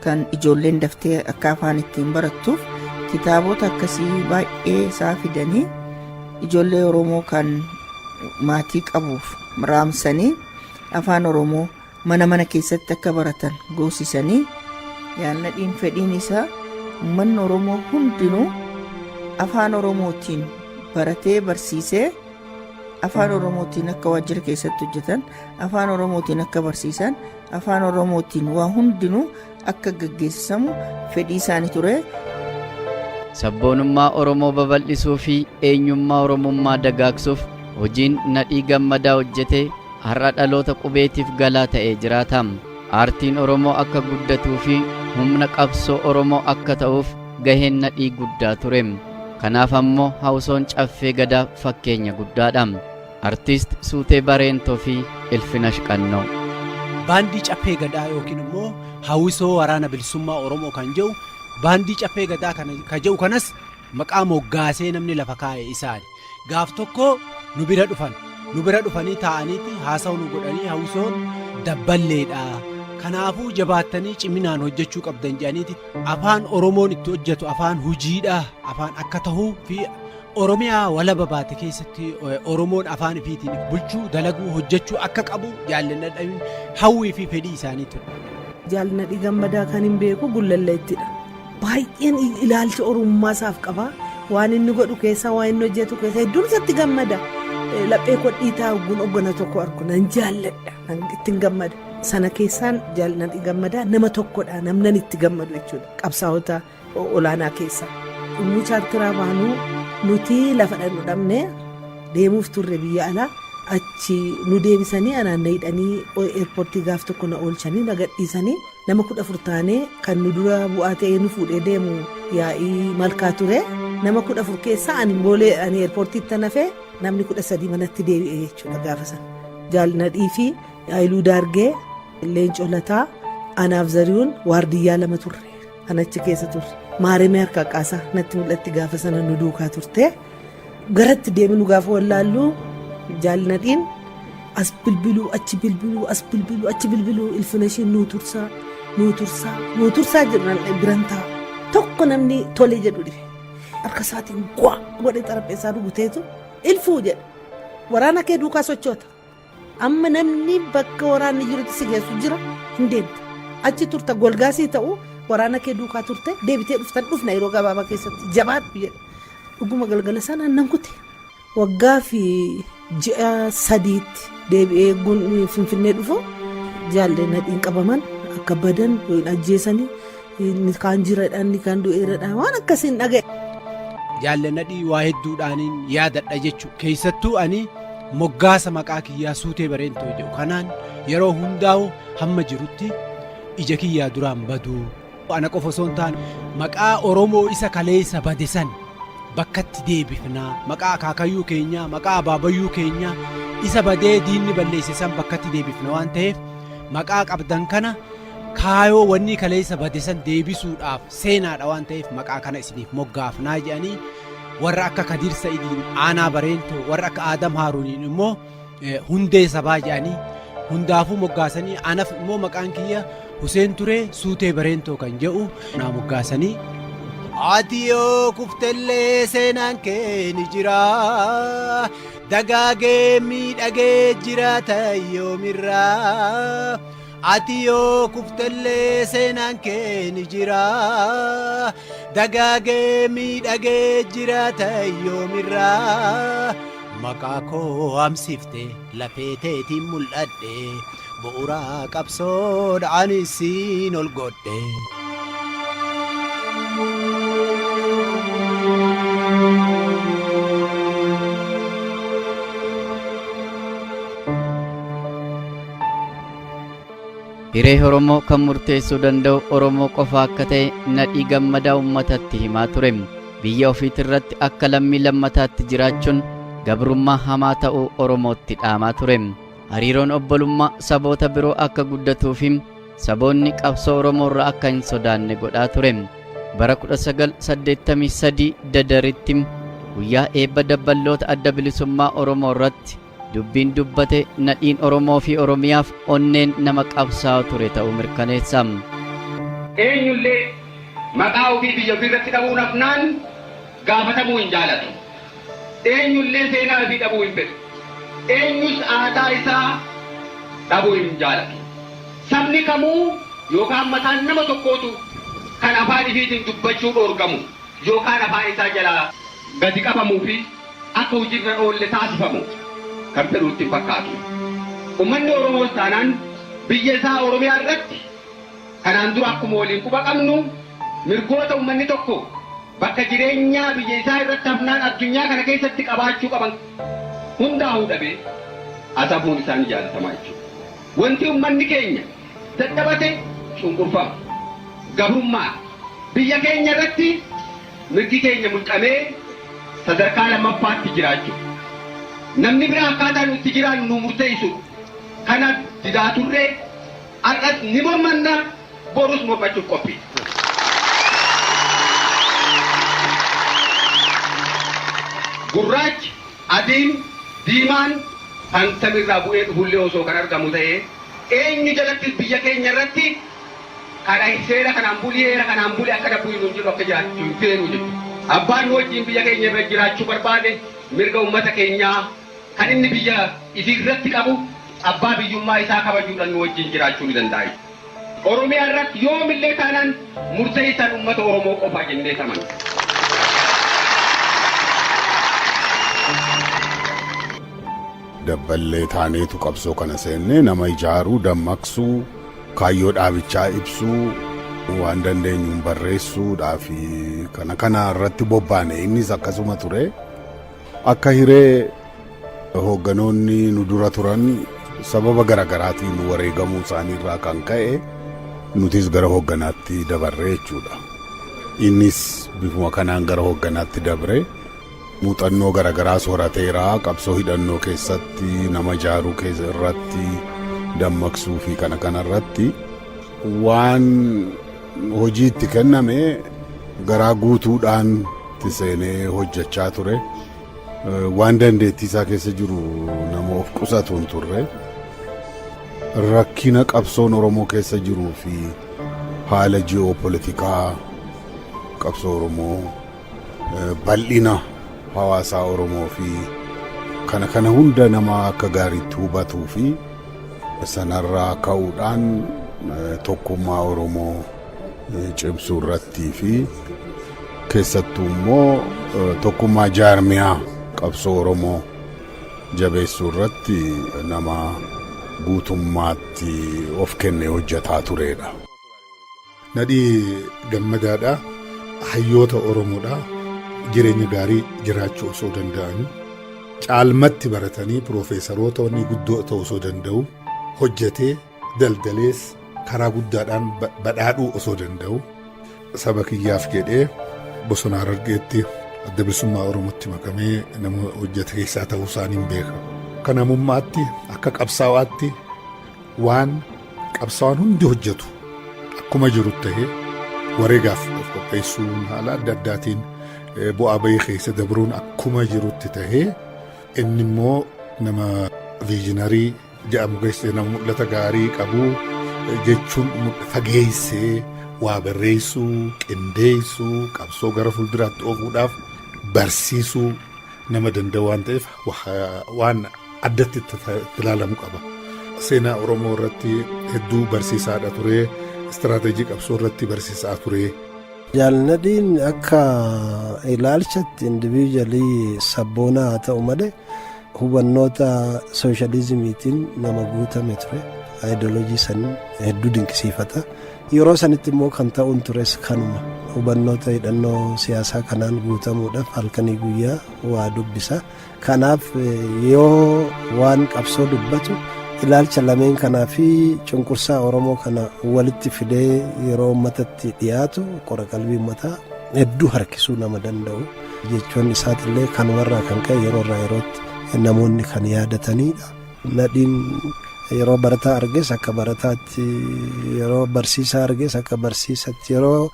kan ijoolleen daftee akka afaan ittiin barattuuf kitaabota akkasii baay'ee isaa fidanii ijoollee Oromoo kan maatii qabuuf raamsanii afaan Oromoo mana mana keessatti akka baratan goosisanii. Jaal Nadhiin fedhiin isaa uummanni Oromoo hundinuu afaan Oromootiin baratee barsiisee afaan Oromootiin akka waajjira keessatti hojjetan, afaan Oromootiin akka barsiisan, afaan Oromootiin waa hundinuu akka gaggeessamu fedhii isaanii ture. Sabboonummaa Oromoo babal'isuu fi eenyummaa Oromummaa dagaagsuuf hojiin Nadhii Gammadaa hojjete har'a dhaloota qubeetiif galaa ta'ee jiraata. Aartiin Oromoo akka guddatuu fi humna qabsoo Oromoo akka ta'uuf gaheen Nadhii guddaa ture. Kanaaf ammoo hawusoon Caffee Gadaa fakkeenya guddaadha. Artiist Suutee Bareentoo fi Ilfinash Qannoo. Baandii Caffee Gadaa yookiin immoo Hawwisoo Waraana Bilisummaa Oromoo kan jedhu Baandii Caffee Gadaa kana ka jedhu kanas maqaa moggaasee namni lafa kaa'e isaani. Gaaf tokko nu bira dhufan. Nu bira dhufanii taa'aniiti haasawa nu godhanii hawwisoon dabballeedha. Kanaafuu jabaattanii ciminaan hojjechuu qabdan jedhaniiti afaan Oromoon itti hojjetu afaan hujiidha afaan akka tahuu fi Oromiyaa walaba baate keessatti Oromoon afaan ifiitiin if bulchuu, dalaguu, hojjechuu akka qabu Jaal Nadhiin hawwii fi fedhii isaanii ture. Jaal Nadhii Gammadaa kanin beeku Gullalleettidha. Baay'een ilaalcha Oromummaa isaaf qaba. Waan inni godhu keessaa, waan inni hojjetu keessaa hedduun isatti gammada. Laphee koo dhiitaa ogguun oggana tokko argu nan jaalladha. Nan ittiin gammada. Sana keessaan Jaal Nadhii Gammadaa nama tokkodha. Namnan itti gammadu jechuudha. Qabsaa'ota olaanaa keessaa. Yommuu chaartiraa baanu nuti lafa dhaqnu dhabne deemuuf turre biyya alaa. Achi nu deebisanii anaan na hidhanii eerpoortii gaaf tokko na oolchanii na gadhiisanii nama 14 taanee kan nu dura bu'aa ta'ee nu fuudhee deemu yaa'ii malkaa ture. Nama 14 keessaa ani boolee ani eerpoortiitti hafee namni 13 manatti deebi'e jechuudha gaafa sana. Jaal Nadhii fi Haayiluu Daargee, Leencoo Lataa, anaaf Zarihuun waardiyyaa lama turre. Kan achi keessa turre. Maaremee harka qaasaa natti mul'atti gaafa sana nu duukaa turte. Garatti deemnu gaafa wallaallu Jaal Nadhiin as bilbiluu achi bilbiluu as bilbiluu achi bilbiluu ilfina ishiin nuu tursaa nuu tursaa nuu tursaa jedhu biran ta'a. Tokko namni tole jedhu dhibe. Harka isaatiin gwaa godhee xarapheessaa rukuteetu ilfuu jedha. Waraana kee duukaa sochoota. Amma namni bakka waraanni jirutti si geessu jira hin deemta. Achi turta golgaasii ta'u waraana kee duukaa turte deebitee dhuftan dhufna yeroo gabaabaa keessatti jabaadhu jedhe. Dhuguma galgala sana nan kute. Waggaa fi ji'a sadiitti deebi'ee Finfinnee dhufu jaallee nadhiin qabaman akka badan hin ajjeesanii inni kaan jiradha inni kaan du'eeradha waan akkasiin dhaga'e. Jaalle Nadhii waa hedduudhaaniin yaadadha jechu. Keessattuu ani moggaasa maqaa kiyyaa Suutee Bareentoo jedhu kanaan yeroo hundaa'u hamma jirutti ija kiyyaa duraan baduu. Ana qofa osoo hin taane maqaa Oromoo isa kaleessa bade san bakkatti deebifnaa. Maqaa akaakayyuu keenyaa, maqaa abaabayyuu keenyaa isa badee diinni balleesse san bakkatti deebifna waan ta'eef maqaa qabdan kana kaayoo wanni kaleessa bade san deebisuudhaaf seenaadha waan ta'eef maqaa kana isiniif moggaafnaa jedhanii warra akka Kadiir Sa'idiin aanaa Bareentoo warra akka Aadam Haaruuniin immoo hundee sabaa jedhanii hundaafuu moggaasanii anaf immoo maqaan kiyya Huseen Turee Suutee Bareentoo kan jedhu naa moggaasanii. Ati yoo kuftellee seenaan kee ni jira dagaagee miidhagee jiraata yoomirraa. Ati yoo kuftellee seenaan kee ni jira. Dagaagee miidhagee jiraata yoomirraa. Maqaa koo hamsifte lafee teetiin mul'adhe. Bu'uura qabsoodha ani siin ol godhe. Hiree Oromoo kan murteessuu danda'u Oromoo qofa akka ta'e Nadhii Gammadaa uummatatti himaa ture. Biyya ofiitirratti akka lammii lammataatti jiraachuun gabrummaa hamaa ta'uu Oromootti dhaamaa ture. Hariiroon obbolummaa saboota biroo akka guddatuu fi saboonni qabsoo Oromoo irraa akka hin sodaanne godhaa ture. Bara 1983 Dadaritti guyyaa eebba dabballoota adda bilisummaa Oromoo irratti dubbiin dubbate Nadhiin Oromoo fi Oromiyaaf onneen nama qabsaa'u ture ta'uu mirkaneessa. Eenyullee maqaa ofii biyya ofii irratti dhabuun hafnaan gaafatamuu hin jaalatu. Eenyullee seenaa ofii dhabuu hin fedhu. Eenyus aadaa isaa dhabuu hin jaalatu. Sabni kamuu yookaan mataan nama tokkootu kan afaan ifiitiin dubbachuu dhoorgamu yookaan afaan isaa jalaa gadi qabamuu fi akka hojiirra hin oolle taasifamu kan fedhu nutti hin fakkaatu. Ummanni Oromoos taanaan biyya isaa Oromiyaa irratti kanaan dura akkuma waliin quba qabnu mirgoota ummanni tokko bakka jireenyaa biyya isaa irratti hafnaan addunyaa kana keessatti qabaachuu qaban hundaahuu dhabee as hafuun isaa ni jaalatamaa jechuudha. Wanti ummanni keenya dadhabate cunqurfama, gabrummaa dha. Biyya keenya irratti mirgi keenya mulqamee sadarkaa lammaffaatti jiraachuu dha. Namni biraa akkaataa nu itti jiraannu nuu murteessuu dha. Kana didaa turre, har'as ni mormanna, borus mormachuuf qophii dha. Gurraachi, adiin, diimaan kan samiirraa bu'ee dhufullee osoo kan argamu ta'ee, eenyu jalattis biyya keenya irratti kana seera kanaan buli, heera kanaan buli akkana buli nuun jedhu akka jiraachuu hin feenu jechuudha. Abbaan nu wajjin biyya keenya irra jiraachuu barbaade mirga uummata keenyaa kan inni biyya ifii irratti qabu abbaa biyyummaa isaa kabajuudhaan nu wajjin jiraachuu ni danda'a jechuudha. Oromiyaa irratti yoomillee taanaan murteessaan uummata Oromoo qofa jennee amanna. Dabballee taaneetu qabsoo kana seennee nama ijaaruu, dammaqsuu, kaayyoo dhaabichaa ibsuu, waan dandeenyuun barreessuudhaa fi kana kana irratti bobbaane. Innis akkasuma ture. Akka hiree Hoogganoonni nu dura turan sababa garaagaraatiin wareegamuu isaaniirraa kan ka'e nutis gara hoogganaatti dabarre jechuudha. Innis bifuma kanaan gara hoogganaatti dabre, muuxannoo garaagaraas horateera. Qabsoo hidhannoo keessatti, nama ijaaruu keessa irratti, dammaqsuu fi kana kanarratti waan hojii itti kenname garaa guutuudhaan itti seenee hojjechaa ture. Waan dandeettii isaa keessa jiru nama of qusatu hin turre. Rakkina qabsoon Oromoo keessa jiruu fi haala ji'oopolitikaa qabsoo Oromoo, bal'ina hawaasaa Oromoo fi kana kana hunda nama akka gaariitti hubatuu fi sanarraa ka'uudhaan tokkummaa Oromoo cimsuu irrattii fi keessattuu immoo tokkummaa jaarmiyaa qabsoo Oromoo jabeessuu irratti nama guutummaatti of kenne hojjetaa turedha. Nadhii Gammadaadha. Hayyoota Oromoodha. Jireenya gaarii jiraachuu osoo danda'anii, caalmatti baratanii piroofeesaroota wanni guddoo ta'uu osoo danda'u, hojjetee daldalees karaa guddaadhaan badhaadhuu osoo danda'u, saba kiyyaaf jedhee bosona Harargeetti Adda Bilisummaa Oromootti makamee nama hojjete keessaa ta'uu isaanii hin beeka. Akka namummaatti, akka qabsaa'aatti, waan qabsaa'aan hundi hojjetu akkuma jiru ta'ee, wareegaaf of qopheessuun, haala adda addaatiin bu'aa bahii keessa dabruun akkuma jirutti tahee, inni immoo nama visionary jedhamu keessa, nama mul'ata gaarii qabu jechuun, fageessee waa barreessuu, qindeessuu, qabsoo gara fuulduraatti oofuudhaaf barsiisuu nama danda'u waan ta'eef, waan addatti itti ilaalamu qaba. Seenaa Oromoo irratti hedduu barsiisaadha ture. Istiraateejii qabsoo irratti barsiisaa ture. Jaal Nadhiin akka ilaalchatti individually sabboonaa haa ta'u malee, hubannoota sooshaalizimiitiin nama guutame ture. Aayidoloojii san hedduu dinqisiifata. Yeroo sanitti immoo kan ta'uun tures kanuma. Hubannoota hidhannoo siyaasaa kanaan guutamuudhaaf halkanii guyyaa waa dubbisa. Kanaaf yoo waan qabsoo dubbatu, ilaalcha lameen kanaa fi cunqursaa Oromoo kana walitti fidee yeroo uummatatti dhiyaatu, qora qalbii uummataa hedduu harkisuu nama danda'u. Jechoonni isaatillee kanumarraa kan ka'e yeroo irraa yerootti namoonni kan yaadatanidha. Nadhiin yeroo barataa arges akka barataatti, yeroo barsiisaa arges akka barsiisatti, yeroo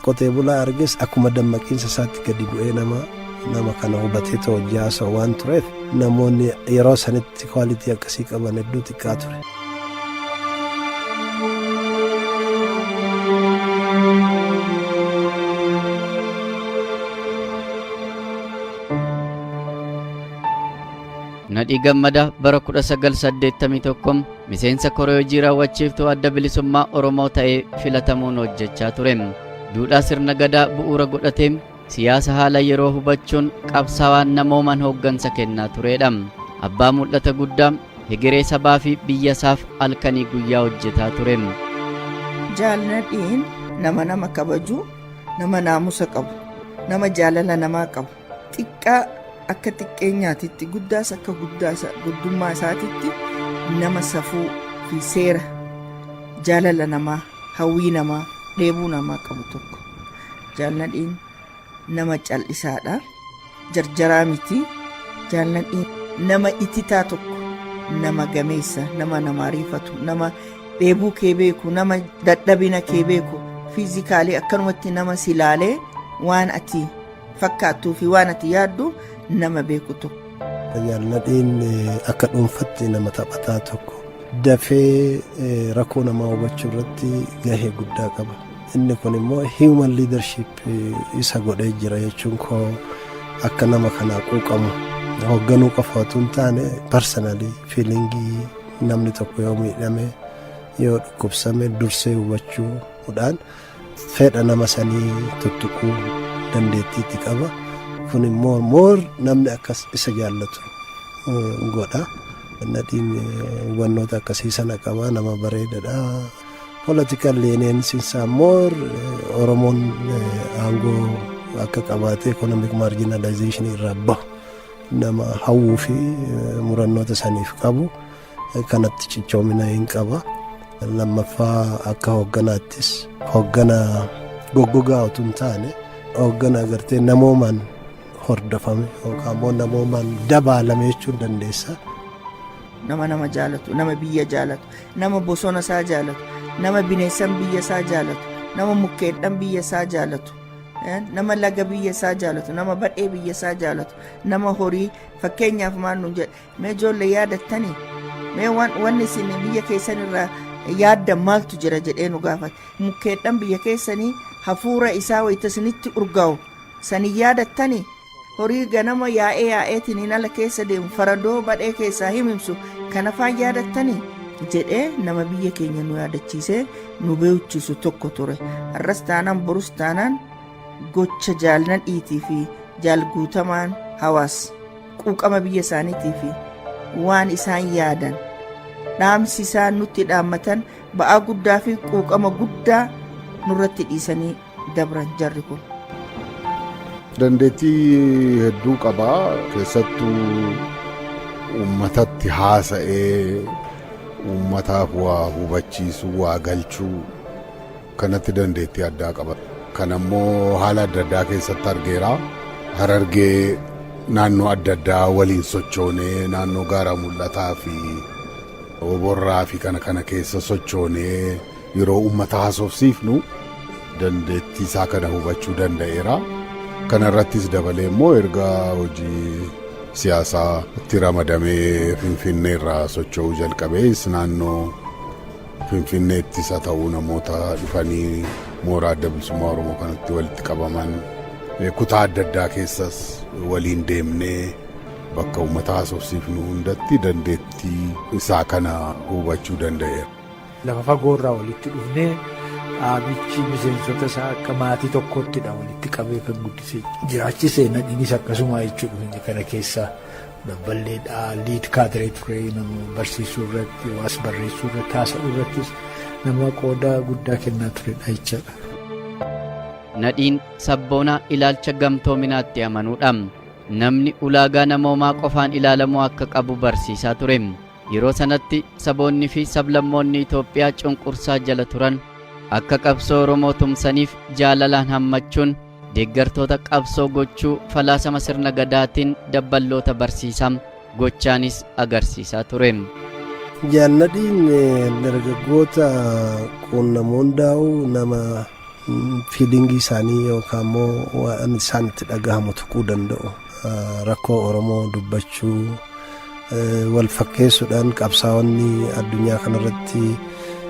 qotee bulaa arges akkuma dammaqiinsa isaatti gadi bu'ee nama kana hubatee hojii haasa'u waan tureef, namoonni yeroo sanitti quality akkasii qaban hedduu xiqqaa ture. Nadhii Gammadaa bara 1981 miseensa koree hojii raawwachiiftuu Adda Bilisummaa Oromoo ta'ee filatamuun hojjechaa ture. Duudhaa sirna gadaa bu'uura godhatee, siyaasa haala yeroo hubachuun qabsaawaan namoomaan hooggansa kennaa turedha. Abbaa mul'ata guddaa, hegeree sabaa fi biyya isaaf halkanii guyyaa hojjetaa ture. Jaal Nadhiin nama nama kabaju, nama naamusa qabu, nama jaalala namaa qabu, xiqqaa akka xiqqeenyaatitti, guddaas akka guddummaa isaatitti nama safuu fi seera, jaalala namaa, hawwii namaa, dheebuu namaa qabu tokko. Jaal Nadhiin nama cal'isaadha. Jarjaraa miti. Jaal Nadhiin nama ititaa tokko, nama gameessa, nama nama ariifatu, nama dheebuu kee beeku, nama dadhabina kee beeku, physically akkanumatti nama si ilaalee waan ati fakkaattuu fi waan ati yaaddu nama beeku tokko. Jaal Nadhiin akka dhuunfatti nama taphataa tokko, dafee rakkoo namaa hubachuu irratti gahee guddaa qaba. Inni kun immoo human leadership isa godhee jira jechuun koo, akka nama kanaa quuqamu, hoogganuu qofa otoo hin taane, personally feeling namni tokko yoo miidhame, yoo dhukkubsame dursee hubachuudhaan fedha nama sanii tuttuquu dandeettiitti qaba. Kun immoo more namni akkas isa jaallatu godha. Nadhiin hubannoota akkasii sana qaba, nama bareedaadha. Political leniency isaa more Oromoon aangoo akka qabaate, economic marginalization irraa bahu. Nama hawwuu fi murannoota saniif qabu kanatti cichoomina hin qaba. Lammaffaa, akka hoogganaattis hooggana goggogaa utuu hin taane, hooggana agartee namoomaan hordofame yookaan immoo namoomaan dabaalame jechuun dandeessa. Nama nama jaalatu, nama biyya jaalatu, nama bosona isaa jaalatu, nama bineessan biyya isaa jaalatu, nama mukkeedhan biyya isaa jaalatu, nama laga biyya isaa jaalatu, nama badhee biyya isaa jaalatu, nama horii. Fakkeenyaaf maal nuun jedhe? "Mee ijoollee, yaadattanii, mee wanni isin biyya keessan irraa yaaddan maaltu jira?" jedhee nu gaafate. "Mukkeedhan biyya keessanii hafuura isaa wayita isinitti urgaa'u sanii yaadattanii? Horii ganama yaa'ee yaa'eetiin ala keessa deemu, faradoo badhee keessaa himimsu kana faan yaadattanii?" jedhee nama biyya keenya nu yaadachiisee nu beechisu tokko ture. Har'as taanaan, borus taanaan, gocha Jaal Nadhiitii fi Jaal Guutamaan Hawaas quuqama biyya isaaniitii fi waan isaan yaadan, dhaamsi isaan nutti dhaammatan ba'aa guddaa fi quuqama guddaa nurratti dhiisanii dabran jarri kun. Dandeettii hedduu qabaa. Keessattuu uummatatti haasa'ee uummataaf waa hubachiisuu, waa galchuu kanatti dandeettii addaa qaba. Kan ammoo haala adda addaa keessatti argeera. Harargee naannoo adda addaa waliin sochoonee, naannoo Gaara Mul'ataa fi Oborraa fi kana kana keessa sochoonee yeroo uummata haasofsiifnu dandeettii isaa kana hubachuu danda'eera. Kana irrattis dabalee immoo erga hojii siyaasaa itti ramadamee Finfinnee irraa socho'uu jalqabees, naannoo Finfinneettis haa ta'uu, namoota dhufanii mooraa Adda Bilisummaa Oromoo kanatti walitti qabaman kutaa adda addaa keessas waliin deemnee bakka uummata haasofsiifnu hundatti dandeettii isaa kana hubachuu danda'eera. Lafa fagoorraa walitti dhufnee, dhaabichi miseensota isaa akka maatii tokkoottidha walitti qabee kan guddisee jiraachise. Nadhiinis akkasuma jechuudha. Kana keessa dabballeedha, lead kaadiree ture. Nama barsiisuu irratti, waas barreessuu irratti, haasa'uu irrattis nama qooda guddaa kennaa turedha jechaadha. Nadhiin sabboonaa ilaalcha gamtoominaatti amanuudha. Namni ulaagaa namoomaa qofaan ilaalamuu akka qabu barsiisaa ture. Yeroo sanatti saboonni fi sablammoonni Itoophiyaa cunqursaa jala turan akka qabsoo Oromoo tumsaniif jaalalaan hammachuun deeggartoota qabsoo gochuu falaasama sirna gadaatiin dabballoota barsiisaa, gochaanis agarsiisaa ture. Jaal Nadhiin dargaggoota quunnamuu hundaa'u nama feelingii isaanii yookaan immoo waan isaan itti dhagahamu tuquu danda'u, rakkoo Oromoo dubbachuu, wal fakkeessuudhaan qabsaa'onni addunyaa kanarratti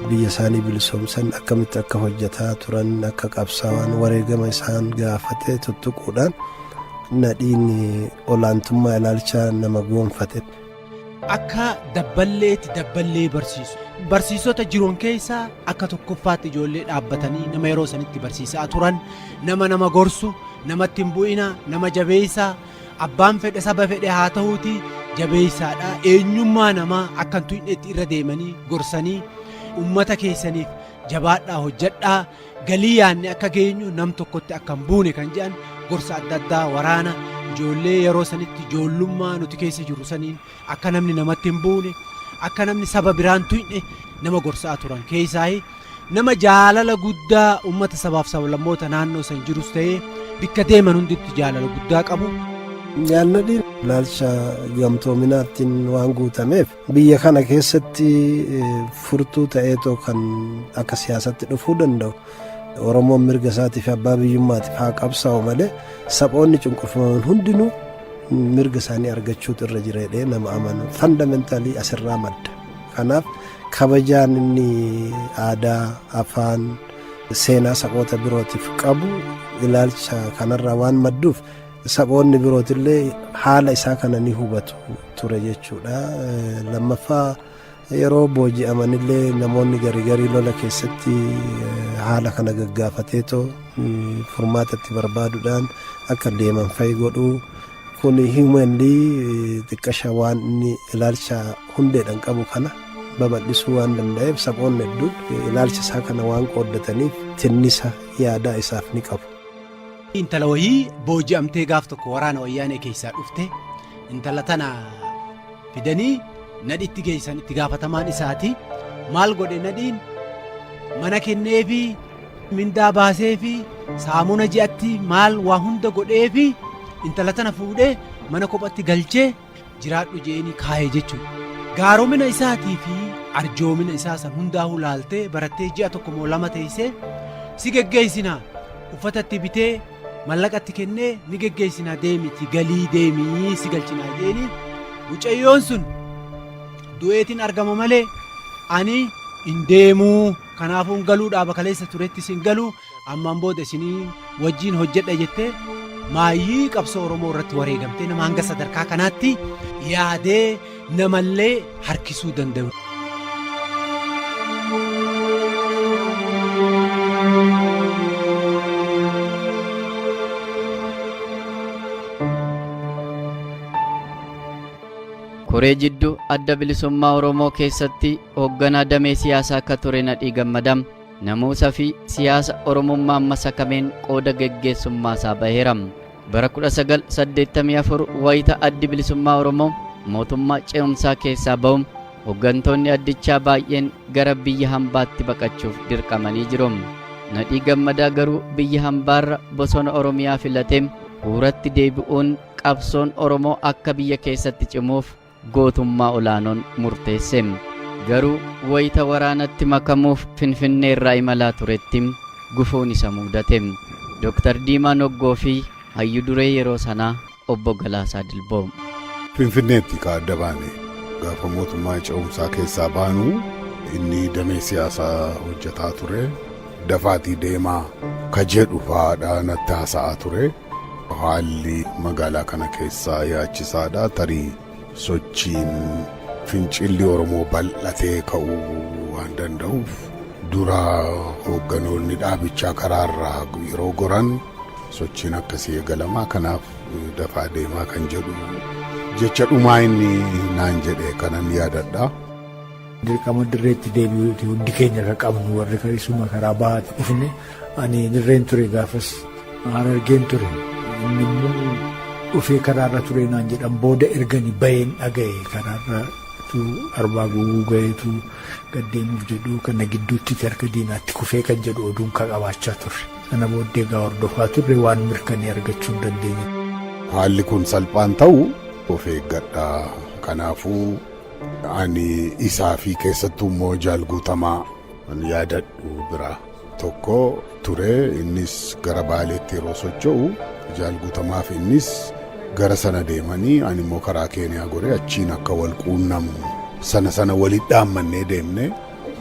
biyya isaanii bilisoomsan akkamitti akka hojjetaa turan, akka qabsaa'an wareegama isaan gaafate tuttuquudhaan Nadhiin olaantummaa ilaalcha nama goonfate. Akka dabballeetti dabballee barsiisu. Barsiisota jiran keessaa akka tokkoffaatti ijoollee dhaabbatanii nama yeroo sanitti barsiisaa turan, nama nama gorsu, namatti hin bu'ina, nama jabeessaa, abbaan fedhe saba fedhe haa ta'uuti jabeessaadha. Eenyummaa namaa akka hin tuqnetti irra deemanii gorsanii, ummata keessaniif jabaadhaa hojjedhaa, galii yaanne akka geenyu nam tokkotti akka hin buune kan jedhan gorsa adda addaa, waraana ijoollee yeroo sanitti ijoollummaa nuti keessa jirru saniin akka namni namatti hin buune, akka namni saba biraan tuqne nama gorsaa turan keessaayi nama jaalala guddaa ummata sabaaf sablammoota naannoo san jirus ta'ee bikka deeman hunditti jaalala guddaa qabu. Jaal Nadhiin ilaalcha gamtoominaattiin waan guutameef biyya kana keessatti furtuu ta'eetoo kan akka siyaasatti dhufuu danda'u. Oromoon mirga isaatii fi abbaa biyyummaatiif haa qabsaa'u malee, saboonni cunqurfaman hundinuu mirga isaanii argachuutu irra jira jedhee nama amanu fundamentally asirraa madda. Kanaaf kabajaan inni aadaa, afaan, seenaa saboota birootiif qabu ilaalcha kanarraa waan madduuf, saboonni birootillee haala isaa kana ni hubatu ture jechuudha. Lammaffaa, yeroo booji'amanillee namoonni garii garii lola keessatti haala kana gaggaafateetoo furmaatatti barbaaduudhaan akka deeman fa'i godhuu kun humanly xiqqasha waan inni ilaalcha hundeedhaan qabu kana babal'isuu waan danda'eef, saboonni hedduun ilaalcha isaa kana waan qooddataniif tinnisa yaadaa isaaf ni qabu. Intala wayii booji'amtee gaaf tokko waraana Wayyaanee keessaa dhufte. Intala tana fidanii Nadhitti geessan itti gaafatamaan isaati. Maal godhe Nadhiin? Mana kenneefi, mindaa baaseefi, saamuna ji'atti maal waa hunda godheefi intala tana fuudhee mana kophatti galchee jiraadhu je'eenii kaaye jechuudha. Gaaromina isaatii fi arjoomina isaa san hundaahuu laaltee barattee ji'a tokko moo lama teeysee si geggeeysinaa uffata itti bitee mallaqa itti kennee ni geggeessinaa deemiti galii deemii si galchinaa jeeni mucayyoon sun du'eetiin argama malee ani hin deemuu kanaafuu hin galuu dhaaba kaleessa turettis hin galuu ammaan booda isinii wajjiin hojjedha jettee maayyii qabsoo Oromoo irratti wareegamtee nama hanga sadarkaa kanaatti yaadee namallee harkisuu danda'u. Koree jidduu Adda Bilisummaa Oromoo keessatti hoogganaa damee siyaasaa akka ture Nadhii Gammadaa namuusa fi siyaasa Oromummaan masakameen qooda geggeessummaa isaa baheera. Bara 1984 wayita Addi Bilisummaa Oromoo mootummaa ce'umsaa keessaa ba'u hooggantoonni addichaa baay'een gara biyya hambaatti baqachuuf dirqamanii jiru. Nadhii Gammadaa garuu biyya hambaarra bosona Oromiyaa filatee huuratti deebi'uun qabsoon Oromoo akka biyya keessatti cimuuf gootummaa olaanoon murteesse. Garuu wayita waraanatti makamuuf Finfinnee irraa imalaa turetti gufuun isa mudate. Dr. Diimaa Noggoo fi hayyu duree yeroo sanaa Obbo Galaasaa Dilboo. Finfinneetti ka adda baane gaafa mootummaa ce'umsaa keessaa baanu inni damee siyaasaa hojjetaa ture. Dafaatii deemaa ka jedhu fa'aadha natti haasa'aa ture. Haalli magaalaa kana keessaa yaachisaadha. Tarii sochiin fincilli Oromoo bal'atee ka'uu waan danda'uuf dura hoogganoonni dhaabichaa karaarraa yeroo goran sochiin akkasii eegalamaa kanaaf dafaa deemaa kan jedhu jecha dhumaa inni naan jedhe kanan yaadadha. Dirqama dirreetti deebi'uuti hundi keenya kan qabnu warri isuma karaa bahaati dhufne ani dirreen ture gaafas Harargeen ture inni immoo dhufee karaarra ture naan jedhan booda ergani baheen dhaga'e karaarra tu arbaa guuguu gaheetu gad deemuuf jedhu kana gidduutti harka diinaatti kufee kan jedhu oduun ka qabaachaa turre. Sana booddee egaa hordofaa turre waan mirkanii argachuu hin dandeenye. Haalli kun salphaan ta'u of eeggadhaa. Kanaafuu ani isaa fi keessattuu immoo Jaal Guutamaa yaadadhu bira tokko ture. Innis gara Baaleetti yeroo socho'u Jaal Guutamaa fi innis gara sana deemanii ani immoo karaa Keeniyaa goree achiin akka wal quunnamnu sana sana walitti dhaammannee deemne.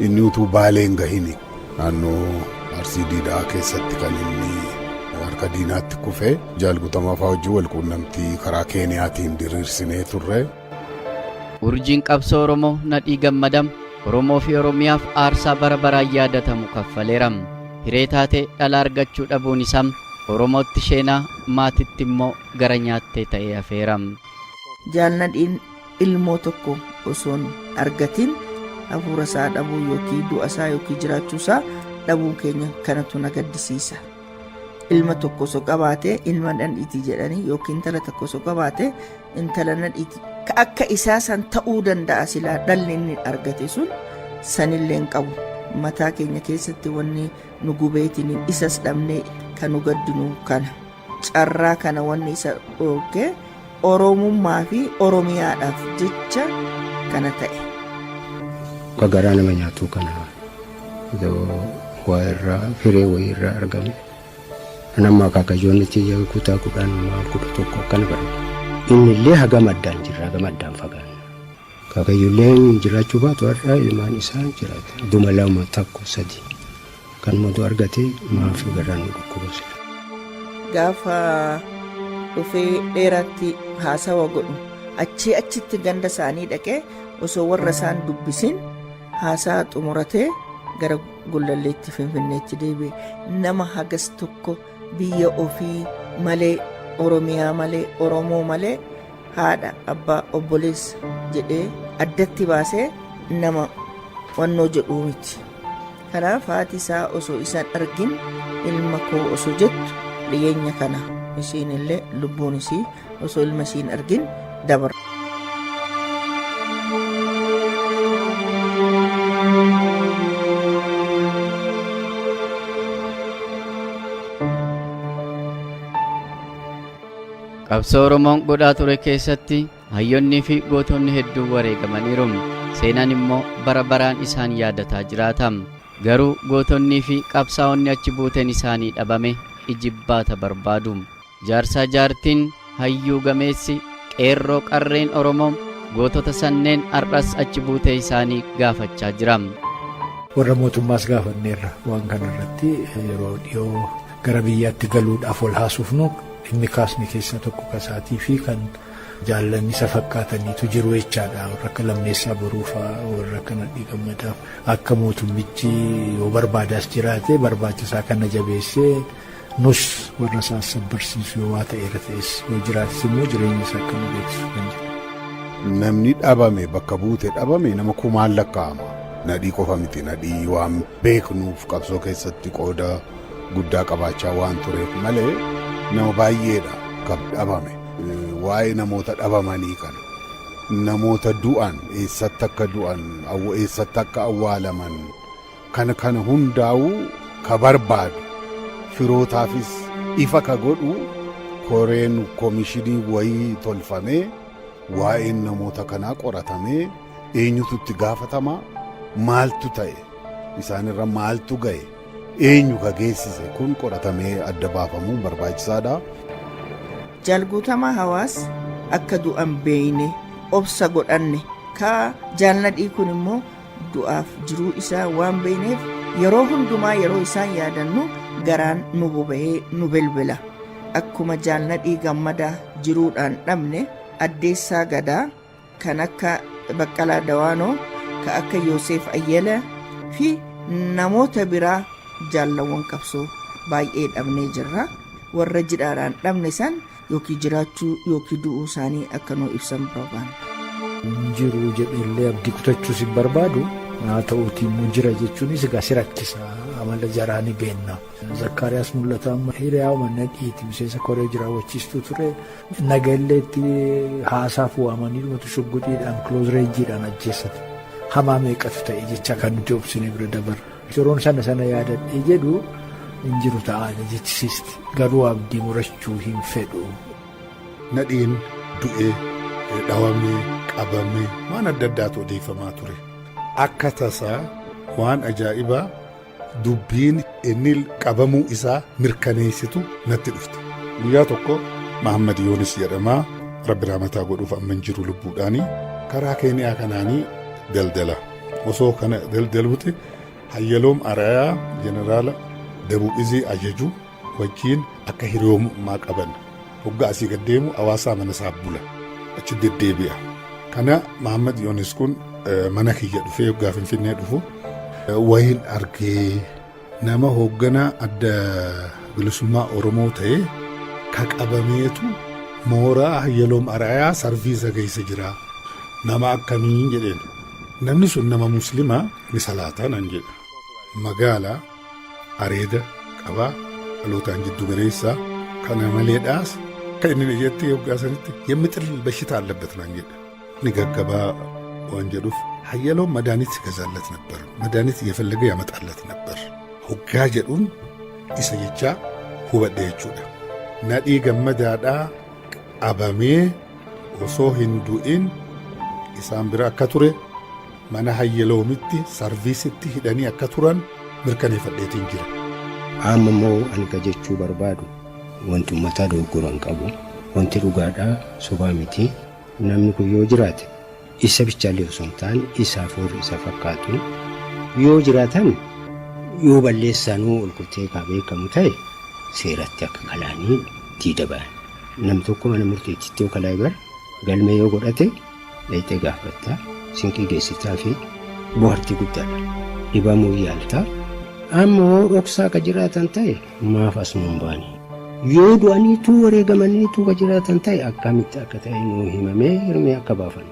Inni utuu Baalee hin gahini naannoo Arsii Diidaa keessatti kan inni harka diinaatti kufe. Jaal Guutamaa fa'aa wajjin wal quunnamtii karaa Keeniyaatiin diriirsinee turre. Urjiin qabsoo Oromoo Nadhii Gammadaa Oromoo fi Oromiyaaf aarsaa bara baraan yaadatamu kaffaleera. Hiree taatee dhala argachuu dhabuun isaa Oromootti sheenaa, maatitti immoo gara nyaattee ta'ee hafeera. Jaal Nadhiin ilmoo tokko osoo hin argatin hafuura isaa dhabuu yookiin du'a isaa yookiin jiraachuu isaa dhabuun keenya kanatu na gaddisiisa. Ilma tokko osoo qabaatee ilma Nadhiiti jedhanii yookiin intala tokko osoo qabaatee intala Nadhiiti ka akka isaa san ta'uu danda'a silaa dhalli inni argate sun sanillee hin qabu. Mataa keenya keessatti wanni nu gubeetiin isas dhabnee kan nu gaddinu kana. Carraa kana wanni isa dhoorge Oromummaa fi Oromiyaadhaaf jecha kana ta'e. Akka garaa nama nyaatuu kana waa irraa firee wayii irraa argame. Kan amma akaakayyoonni tiyya kutaa 10 maal 11 akkana barate. Inni illee hagam addaan jirra hagam addaan fagaanna. Akaakayyulleen jiraachuu baatu har'a ilmaan isaa jiraata. Duma lama tokko sadi kanumatu argate maaf garaan nu dhukkuba sila. Gaafa dhufee dheeraatti haasawa godhu achii achitti ganda isaanii dhaqee osoo warra isaan dubbisin haasaa xumuratee gara Gullalleetti Finfinneetti deebi'e. Nama hagas tokko biyya ofii malee Oromiyaa malee Oromoo malee haadha abbaa obboleessa jedhee addatti baasee nama wannoo jedhuu miti. Kanaaf haati isaa osoo isan argin ilma koo osoo jettu dhiyeenya kana isiin illee lubbuun isii osoo ilma isiin argin dabarra. Qabsoo Oromoon godhaa ture keessatti hayyoonnii fi gootonni hedduun wareegamaniiru. Seenaan immoo bara baraan isaan yaadataa jiraata. Garuu gootonnii fi qabsaa'onni achi buuteen isaanii dhabame ijibbaata barbaadu. Jaarsaa jaartiin hayyuu gameessi qeerroo qarreen Oromoo gootota sanneen har'as achi buutee isaanii gaafachaa jira. Warra mootummaas gaafanneerra waan kana irratti yeroo dhiyoo gara biyyaatti galuudhaaf wal haasofnu dhimmi kaasne keessaa tokko kasaatii fi kan jaallan isa fakkaataniitu jiru jechaadha. Warra akka Lammeessaa Boruufaa, warra akka Nadhii Gammadaa akka mootummichi yoo barbaadaas jiraate barbaachisaa kana jabeessee nus warra isaa sabbarsiisu yoo waa ta'eera ta'es yoo jiraates immoo jireenya isaa akka nu beeksisu kan jedhu. Namni dhabame bakka buute dhabame nama kumaan lakkaa'ama. Nadhii qofa miti, Nadhii waan beeknuuf qabsoo keessatti qooda guddaa qabaachaa waan tureef malee nama baay'eedha kan dhabame. Waa'ee namoota dhabamanii kana, namoota du'an, eessatti akka du'an, eessatti akka awwaalaman, kana kana hundaa'uu ka barbaadu, firootaafis ifa ka godhu, koreen komishinii wayii tolfamee waa'een namoota kanaa qoratamee, eenyutu itti gaafatama, maaltu ta'e, isaanirra maaltu ga'e, eenyu ka geessise, kun qoratamee adda baafamuun barbaachisaadha. Jaal Guutamaa Hawaas akka du'an beeyne obsa godhanne, ka Jaal Nadhii kun immoo du'aaf jiruu isaa waan beeyneef yeroo hundumaa yeroo isaan yaadannu garaan nu boba'ee nu bilbila. Akkuma Jaal Nadhii Gammadaa jiruudhaan dhabne, Addeessaa Gadaa, kan akka Baqqalaa Dawaanoo, ka akka Yooseef Ayyala fi namoota biraa jaallawwan qabsoo baay'ee dhabnee jirra. Warra jidhaadhaan dhabne san yookiin jiraachuu yookiin du'uu isaanii akka nuu ibsan barbaanna. Hin jiru jedheellee abdii kutachuus hin barbaadu. Haa ta'uutii immoo jira jechuunis egaa si rakkisa, amala jaraa ni beenna. Zakkaariyaas Mul'ataa amma hiriyaama Nadhiiti, miseensa koree jiraawwachiistuu ture. Nagalleetti haasaaf waamanii dhumatu shugguxiidhaan close rangeedhaan ajjeessan. Hamaa meeqatu ta'e jecha kan nuti obsine bira dabarra. Yeroon sana sana yaadadhee jedhu hin jiru ta'aa jechisiisti. Garuu abdii murachuu hin fedhu. Nadhiin du'ee, dhawamee, qabamee waan adda addaatu odeeffamaa ture. Akka tasaa waan ajaa'ibaa dubbiin inni qabamuu isaa mirkaneessitu natti dhufte. Guyyaa tokko Mahammad Yoonis jedhamaa, Rabbi rahmataa godhuuf, amma hin jiru lubbuudhaanii, karaa Keeniyaa kanaanii daldala. Osoo kana daldaluuti Hayyaloom Arayaa jeneraala Dabub Izii ajaju wajjiin akka hiriyoomummaa qaban, hoggaa asii gad deemu hawaasaa mana isaa bula, achi deddeebi'a. Kana Mahammad Yoonis kun mana kiyya dhufee hoggaa Finfinnee dhufu wayiin argee, nama hoogganaa Adda Bilisummaa Oromoo ta'e ka qabameetu mooraa Hayyaloom Arayaa sarviisa keessa jira. Nama akkamiin jedheen. Namni sun nama Muslimaa, ni salaataa naan jedhe. Magaala areeda qabaa, dhalootaan jiddu galeessaa, kana maleedhaas akka inni jetti hoggaa sanitti የምጥል በሽታ አለበት naan jedhe. Ni gaggabaa waan jedhuuf Hayyaloom መድኃኒት ይገዛለት ነበር፣ መድኃኒት እየፈለገ ያመጣለት ነበር hoggaa jedhuun isa jechaa hubadhe jechuudha. Nadhii Gammadaadhaa qabamee osoo hin du'in isaan bira akka ture, mana Hayyaloomitti sarviisitti hidhanii akka turan mirkaneeffadheetiin jira. Amma immoo ani ka jechuu barbaadu, wanti uummataa dogoggora hin qabu. Wanti dhugaadhaa, sobaa miti. Namni kun yoo jiraate, isa bichaallee osoo hin taane isaaf warri isa fakkaatu yoo jiraatan, yoo balleessaanuu ol kutee kaa beekamu ta'e, seeratti akka kalaanii diida ba'an. Nam tokko mana murtiitti yoo kalaa'e, bara galmee yoo godhate, dhayxee gaafatta, sinqii geessitaa fi bohaartii guddaadha. Dhibamuu yaalta. Amma hoo dhoksaa ka jiraatan ta'e, maaf as nuun baane? Yoo du'aniituu wareegamaniituu ka jiraatan ta'e, akkamitti akka ta'e nuu himamee hirmee akka baafan.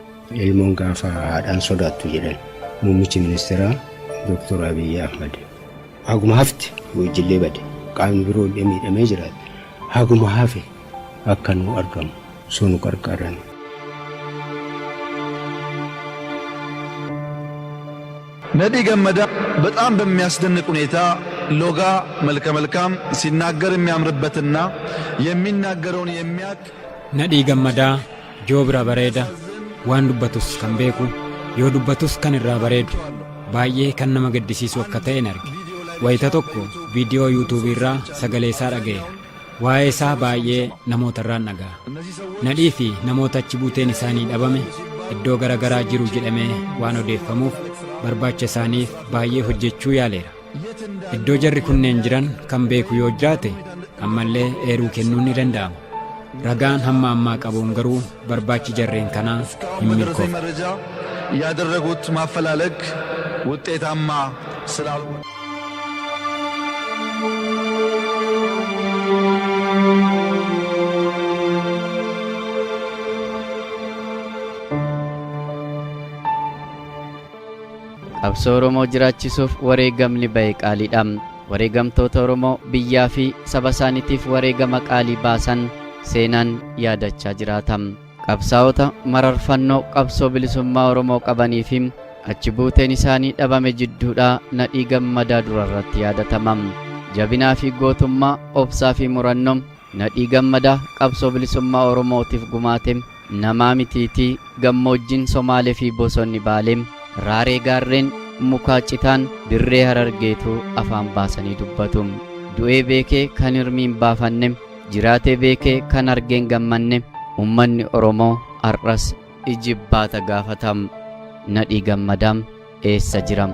Ilmoon gaafa haadhaan sodaattu jedhan. Muummichi ministeeraa Dooktor Abiyyi Ahmad haguma hafte yoo ijjillee bade, qaamni biroo illee miidhamee jiraate, haguma hafe akka nu argamu soo nu qarqaaran. ነዲ ገመዳ በጣም በሚያስደንቅ ሁኔታ ሎጋ መልከ መልካም ሲናገር የሚያምርበትና የሚናገረውን የሚያቅ Nadhii Gammadaa joobira bareeda, waan dubbatus kan beeku, yoo dubbatus kan irraa bareedu, baay'ee kan nama gaddisiisu akka ta'en arge. Wayita tokko viidiyoo Yuutuubii irraa sagalee isaa dhaga'eera. Waa'ee isaa baay'ee namoota irraan dhaga'a. Nadhii fi namoota achi buuteen isaanii dhabame iddoo gara garaa jiru jedhamee waan odeeffamuuf barbaacha isaaniif baay'ee hojjechuu yaaleera. Iddoo jarri kunneen jiran kan beeku yoo jiraate ammallee eeruu kennuun ni danda'ama. Ragaan hamma ammaa qabuun garuu barbaachi jarreen kanaa hin በደረሰኝ milkoofne. መረጃ ያደረጉት ማፈላለግ ውጤታማ ስላልሆነ Qabsoo Oromoo jiraachisuuf wareegamni ba'e qaaliidha. Wareegamtoota Oromoo biyyaa fi saba isaaniitiif wareegama qaalii baasan seenaan yaadachaa jiraata. Qabsaa'ota mararfannoo qabsoo bilisummaa Oromoo qabanii fi achi buuteen isaanii dhabame jidduudhaa Nadhii Gammadaa durarratti yaadatama. Jabinaa fi gootummaa, obsaa fi murannoo Nadhii Gammadaa qabsoo bilisummaa Oromootiif gumaate namaa mitiitii gammoojjiin Somaalee fi bosonni Baalee, raaree gaarreen mukaa citaan dirree Harargeetuu afaan baasanii dubbatu. Du'ee beekee kan hirmiin baafanne, jiraatee beekee kan argeen gammanne, ummanni Oromoo har'as ijibbaata gaafatam. Nadhii Gammadaa eessa jira?